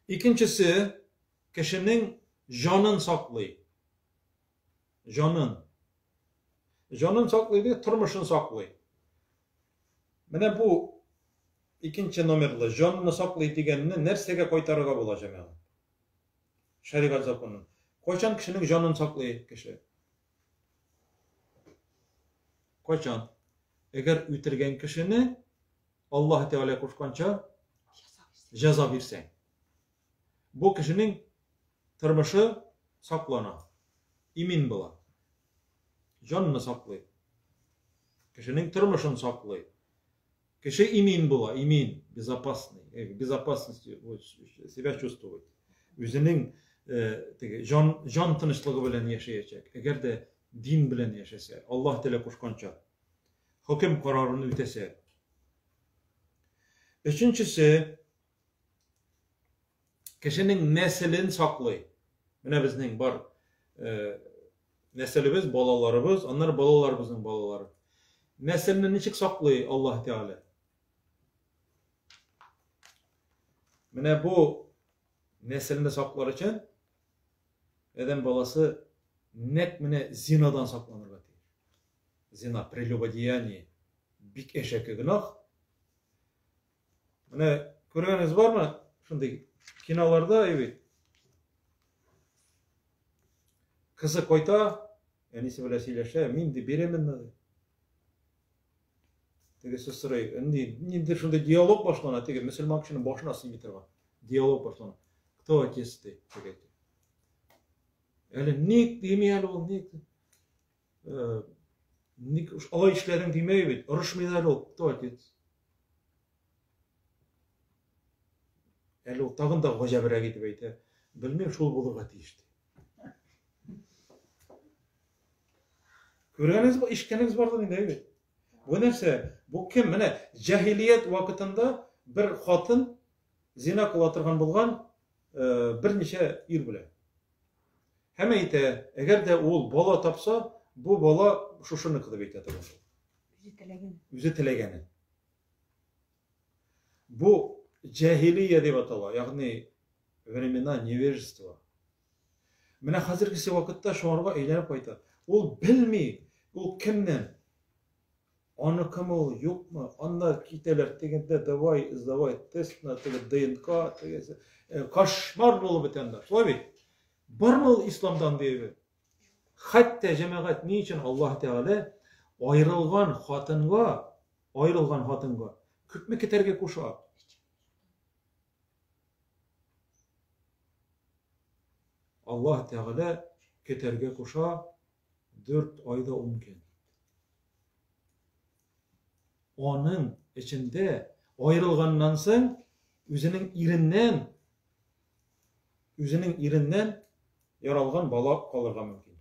S1: Икенчесе, кешенең җанын саклый. Җанын. Җанын саклый ди, тормышын саклый. Менә бу икенче номерлы җанны саклый дигәнне нәрсәгә кайтарырга була, җәмәгать? Шәригать законын. Кайчан кешенең җанын саклый кеше? Кайчан? Әгәр үтергән кешене Аллаһ Тәгалә кушканча җәза бирсәң. Бу кешенең тормышы саклана, имин була. Җанны саклый. Кешенең тормышын саклый. Кеше имин була, имин, безопасный, безопасности себя чувствовать. Үзенең теге җан, җан тынычлыгы белән яшәячәк. Әгәр дә дин белән яшәсә, Аллаһ Тәгалә кушканча, хөкем карарын үтәсә. Өченчесе, кешенең нәселен саклый. Менә безнең бар нәселебез, балаларыбыз, аннары балаларыбызның балалары. Нәселне ничек саклый Аллаһ Тәгалә? Менә бу нәселне саклар өчен адәм баласы нәкъ менә зинадан сакланырга тиеш. Зина, прелюбодеяние бик әшәке гөнаһ. Менә күргәнегез бармы? Шундый киноларда бит. Кызы кайта, әнисе белән сөйләшә, мин ди беременна ди. Тегесе сорый, нинди ниндидер шундый диалог башлана, теге мөселман кешенең башына сыймый торган диалог башлана. Кто отец ди, теге әйтә. Әле ник дими әле ул, ник? Ник алай эшләдең димәй бит, орышмый да әле ул, кто отец? Әле ул тагын да гаҗәбрәк итеп әйтә. Белмим, шул булырга тиеш ди. Күргәнегез, ишеткәнегез бардыр инде, әйбәт. Бу нәрсә? Бу кем? Менә җаһилият вакытында бер хатын зина кыла торган булган берничә ир белән. Һәм әйтә, әгәр дә ул бала тапса, бу бала шушыныкы дип әйтә торган.
S2: Үзе теләгән.
S1: Үзе теләгәне. Бу җаһилия дип атала, ягъни времена невежества. Менә хәзергесе вакытта шуңарга әйләнеп кайта. Ул белми, ул кемнән? Аныкымы ул, юкмы? Анда китәләр тегендә, давай, сдавай тест на теге ДНК, тегесе. Кошмар булып бетә анда. Шулай бит? Бармы ул исламда андый әйбер? Хәтта җәмәгать ни өчен Аллаһ Тәгалә аерылган хатынга, аерылган хатынга күпме көтәргә куша? Аллаһ Тәгалә көтәргә куша 4 айда 10 көн. Аның эчендә аерылганнан соң үзенең иреннән үзенең иреннән яралган бала калырга мөмкин.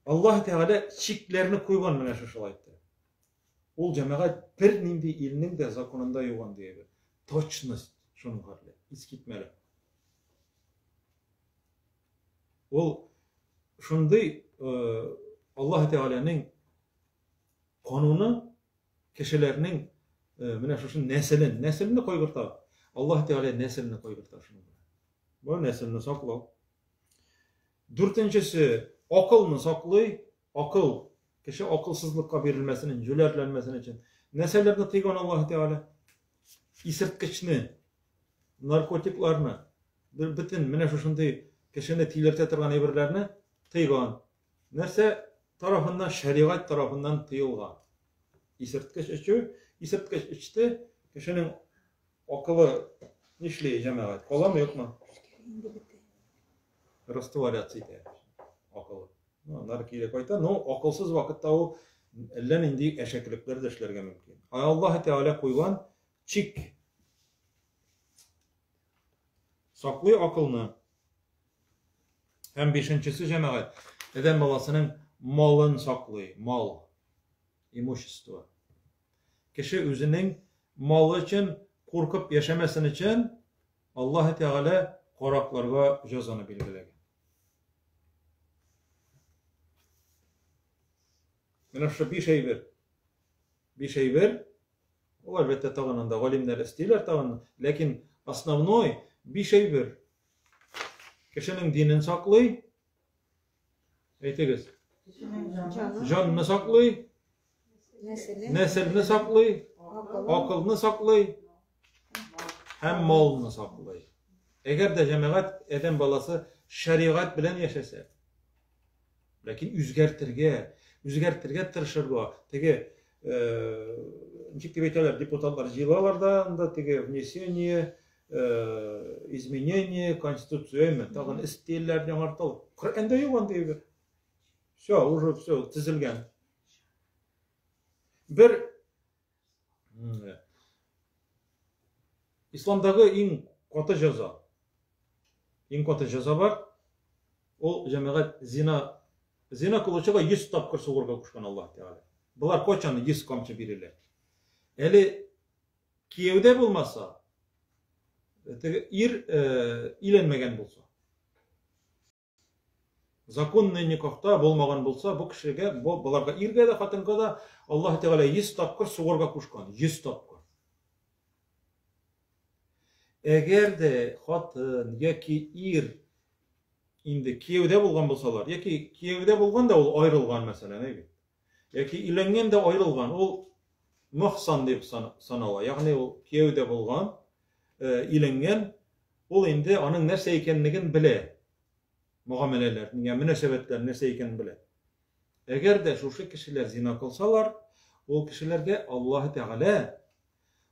S1: Аллаһ Тәгалә чикләрне куйган менә шушылай итеп. Ул җәмәгать бернинди илнең дә законында юк андый әйбер. Точность шуның хәтле, искитмәле. Ул шундый Аллаһ Тәгаләнең кануны кешеләрнең менә шушы нәселен, нәселне кайгырта. Аллаһ Тәгалә нәселне кайгырта шуның белән. Бу нәселне саклау. Дүртенчесе, акылны саклый. Акыл, кеше акылсызлыкка бирелмәсен өчен, җүләрләнмәсен өчен. Нәрсәләрне тыйган Аллаһ Тәгалә? Исерткечне, наркотикларны. Бөтен менә шушындый кешене тилертә торган әйберләрне тыйган. Нәрсә тарафыннан? Шәригать тарафыннан тыелган. Исерткеч эчү, исерткеч эчте, кешенең акылы нишли, җәмәгать? Каламы, юкмы? Растворяться итә акылы. Ну, аннары кире кайта, но акылсыз вакытта ул әллә нинди әшәкелекләр дә эшләргә мөмкин. Ә Аллаһ Тәгалә куйган чик саклый акылны. Һәм бишенчесе, җәмәгать, адәм баласының малын саклый, мал, имущество. Кеше үзенең малы өчен куркып яшәмәсен өчен Аллаһ Тәгалә каракларга җәзаны билгеләгән. Менә шушы биш әйбер. Биш әйбер. Ул әлбәттә тагын анда галимнәр өстиләр тагын, ләкин основной биш әйбер. Кешенең динен саклый. Әйтегез. Җанны саклый. Нәселне саклый, акылны саклый һәм малны саклый. Әгәр дә җәмәгать адәм баласы шәригать белән яшәсә, ләкин үзгәртергә, үзгәртергә тырышырга, теге ничек дип әйтәләр, депутатлар җыелалар да, анда теге внесение изменение конституцияме, тагын стильләр яңарталар. Коръәндә юк андый әйбер. Все, уже все тезелгән. Бер Исламдагы иң каты җәза. Иң каты җәза бар. Ул җәмәгать зина зина кылучыга 100 тапкыр сугырга кушкан Аллаһ Тәгалә. Болар кайчан 100 камчы бирелә? Әле кияүдә булмаса, теге ир өйләнмәгән булса. Законный никахта булмаган булса, бу кешегә, бу боларга иргә дә, хатынга да Аллаһ Тәгалә 100 тапкыр сугарга кушкан, 100 тапкыр. Әгәр дә хатын яки ир инде кияүдә булган булсалар, яки кияүдә булган да ул аерылган, мәсәлән, әй бит. Яки өйләнгән дә аерылган, ул мөхсан дип санала. Ягъни ул кияүдә булган, өйләнгән, ул инде аның нәрсә икәнлеген белә. Мөгамәләләр, мөнәсәбәтләр нәрсә икәнен белә. Әгәр дә шушы кешеләр зина кылсалар, ул кешеләргә Аллаһ Тәгалә,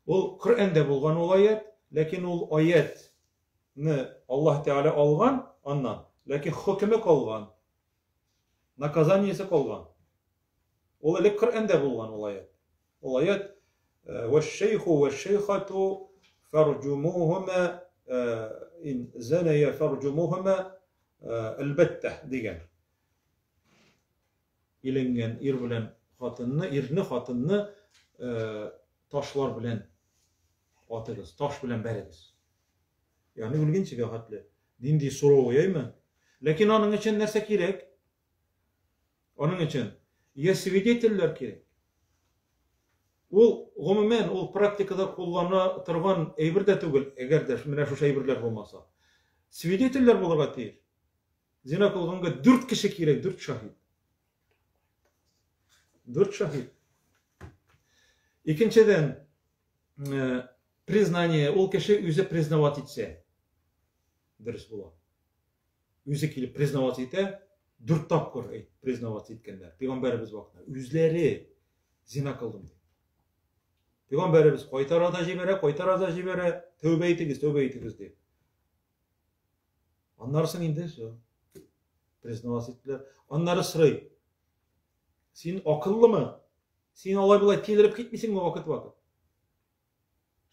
S1: ул Коръәндә булган ул аят, ләкин ул аятны Аллаһ Тәгалә алган аннан, ләкин хөкеме калган, наказаниесе калган. Ул элек Коръәндә булган ул аят. Ул аят «Вәш-шәйху вәш-шәйхату фарҗумуһума ин заная фарҗумуһума әлбәттә» дигән. Иленгән ир белән хатынны, ирне, хатынны ташлар белән атыгыз, таш белән бәрегез. Ягъни үлгәнчегә хәтле. Нинди суровый, әйме? Ләкин аның өчен нәрсә кирәк? Аның өчен я свидетельләр кирәк. Ул гомумән ул практикада куллана торган әйбер дә түгел, әгәр дә менә шушы әйберләр булмаса. Свидетельләр булырга тиеш. Зина кылганга дүрт кеше кирәк, дүрт шаһит. Дүрт шаһит. Икенчедән, э, признание, ул кеше үзе признавать итсә, дөрес була. Үзе килеп признаваться итә, дүрт тапкыр әйт, признаваться иткәннәр. Пәйгамбәребез вакытында үзләре зина кылдым дип. Пәйгамбәребез кайтара да җибәрә, кайтара да җибәрә, тәүбә итегез, тәүбә итегез дип. Аннары соң инде все. Признаваться иттеләр. Аннары сорый. Син акыллымы? Син алай болай тилереп китмисеңме вакыт-вакыт?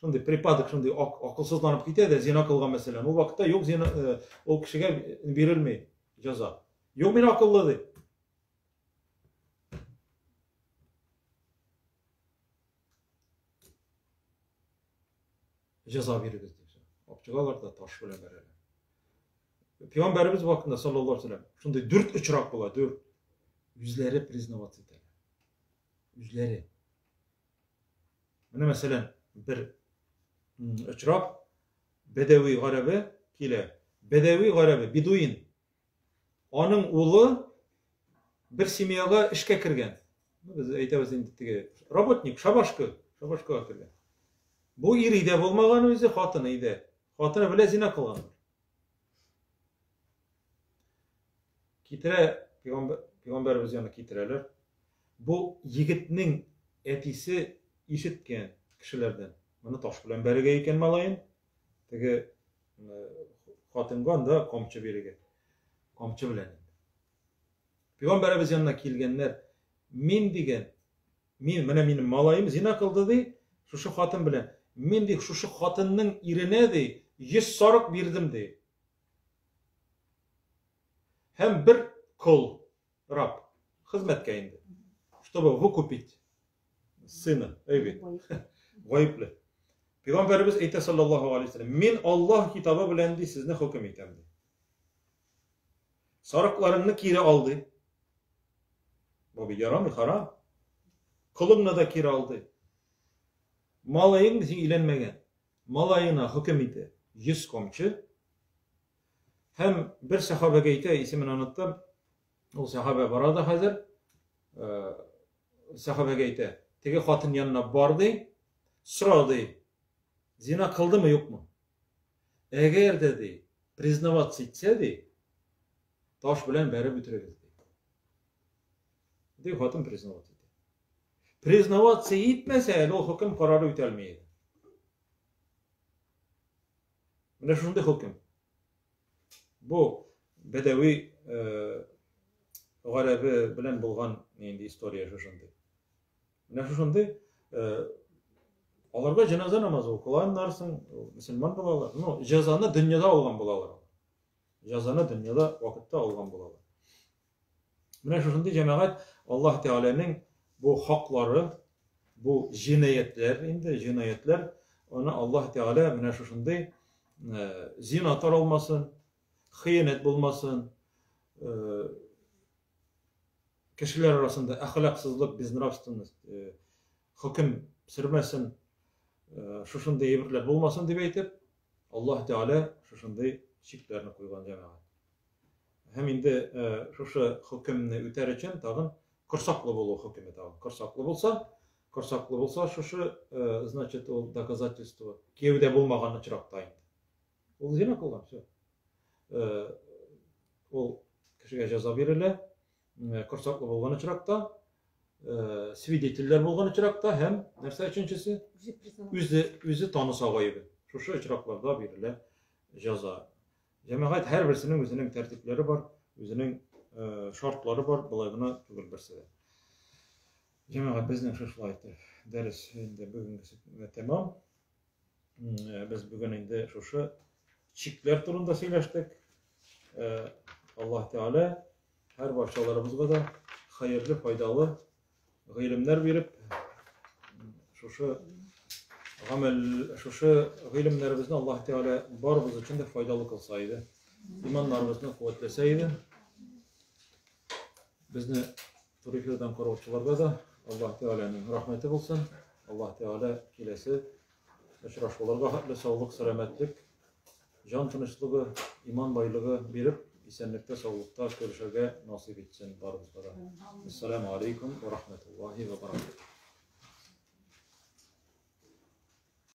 S1: Шундый припадок, шундый акылсызланып китә дә зина кылган мәсәлән. Ул вакытта юк зина, э, ул кешегә бирелми җәза. Юк, мин акыллы ди. Җәза бирегез дип. Алып чыгалар да таш белән бәрәләр. Пәйгамбәребез вакытында саллаллаһу алейһи вәсәлләм шундый дүрт очрак була, дүрт. Үзләре признаваться итәләр. Үзләре. Менә мәсәлән, бер очрак бәдәви гарәбе килә. Бәдәви гарәбе, бедуин. Аның улы бер семьяга эшкә кергән. Ну, без әйтәбез инде теге работник, шабашка, шабашкага кергән. Бу ир өйдә булмаган үзе, хатыны өйдә. Хатыны белән зина кылган. Китерә, пәйгамбәребез янына китерәләр. Бу егетнең әтисе ишеткән кешеләрдән. Моны таш белән бәрергә икән малаен. Теге хатынга анда камчы бирергә. Камчы белән. Пәйгамбәребез янына килгәннәр. Мин дигән, мин менә минем малаем зина кылды ди, шушы хатын белән. Мин ди шушы хатынның иренә ди 100 сарык бирдем ди. Һәм бер кол, раб, хезмәткә инде. Чтобы выкупить сына, әй бит. Гаепле. Пәйгамбәребез әйтә саллаллаһу алейһи вәсәлләм, мин Аллаһ китабы белән ди сезне хөкем итәм ди. Сарыкларыңны кире ал ди. Бу бит ярамый, харам. Колыңны да кире ал ди. Малаең син өйләнмәгән. Малаена хөкем итә. 100 камчы. Һәм бер сәхабәгә әйтә, исемен оныттым. Ул сәхабә бара да хәзер. Э, сәхабәгә әйтә, теге хатын янына бар ди, сора ди. Зина кылдымы, юкмы? Әгәр дә ди, признаваться итсә ди, таш белән бәреп үтерегез ди. Ди хатын признаваться итә. Признаваться итмәсә, әле ул хөкем карары үтәлми иде. Менә шундый хөкем. Бу бәдәви э, гарәбе белән булган нинди история шушындый. Менә шушындый э, аларга җеназа намазы укыла, аннан соң мөселман булалар. Ну, җәзаны дөньяда алган булалар. Җәзаны дөньяда вакытта алган булалар. Менә шушындый җәмәгать Аллаһ Тәгаләнең бу хаклары, бу җинаятьләр инде, җинаятьләр, аны Аллаһ Тәгалә менә шушындый э, зина таралмасын, хыянәт булмасын, э, кешеләр арасында әхлаксызлык, безнравственность, э, хөкем сөрмәсен, шушындый әйберләр булмасын дип әйтеп, Аллаһ Тәгалә шушындый чикләрне куйган җәмәгать. Һәм инде шушы хөкемне үтәр өчен тагын корсаклы булу хөкеме тагын. Корсаклы булса, корсаклы булса шушы, значит, ул доказательство кияүдә булмаган очракта инде. Ул зина кылган, все. Ул кешегә җәза бирелә, корсаклы булган очракта, свидетельләр булган очракта һәм нәрсә өченчесе? Үзе үзе таныса гаебен. Шушы очракларда бирелә җәза. Җәмәгать һәрберсенең үзенең тәртипләре бар, үзенең шартлары бар, болай гына түгел берсе дә. Җәмәгать безнең шушылай итеп дәрес инде бүгенгесе тәмам. Без бүген инде шушы чикләр турында сөйләштек. Аллаһ Тәгалә һәр барчаларыбызга да хәерле, файдалы гыйлемнәр биреп, шушы гамәл, шушы гыйлемнәребезне Аллаһ Тәгалә барыбыз өчен дә файдалы кылса иде. Иманнарыбызны куәтләсә иде. Безне туры эфирдан караучыларга да Аллаһ Тәгаләнең рәхмәте булсын. Аллаһ Тәгалә киләсе очрашуларга хәтле саулык, сәламәтлек, җан тынычлыгы, иман байлыгы биреп, исәнлектә, саулыкта күрешергә насыйп итсен барыбызга да. Ассаламу алейкум ва рахматуллахи ва баракатуһ.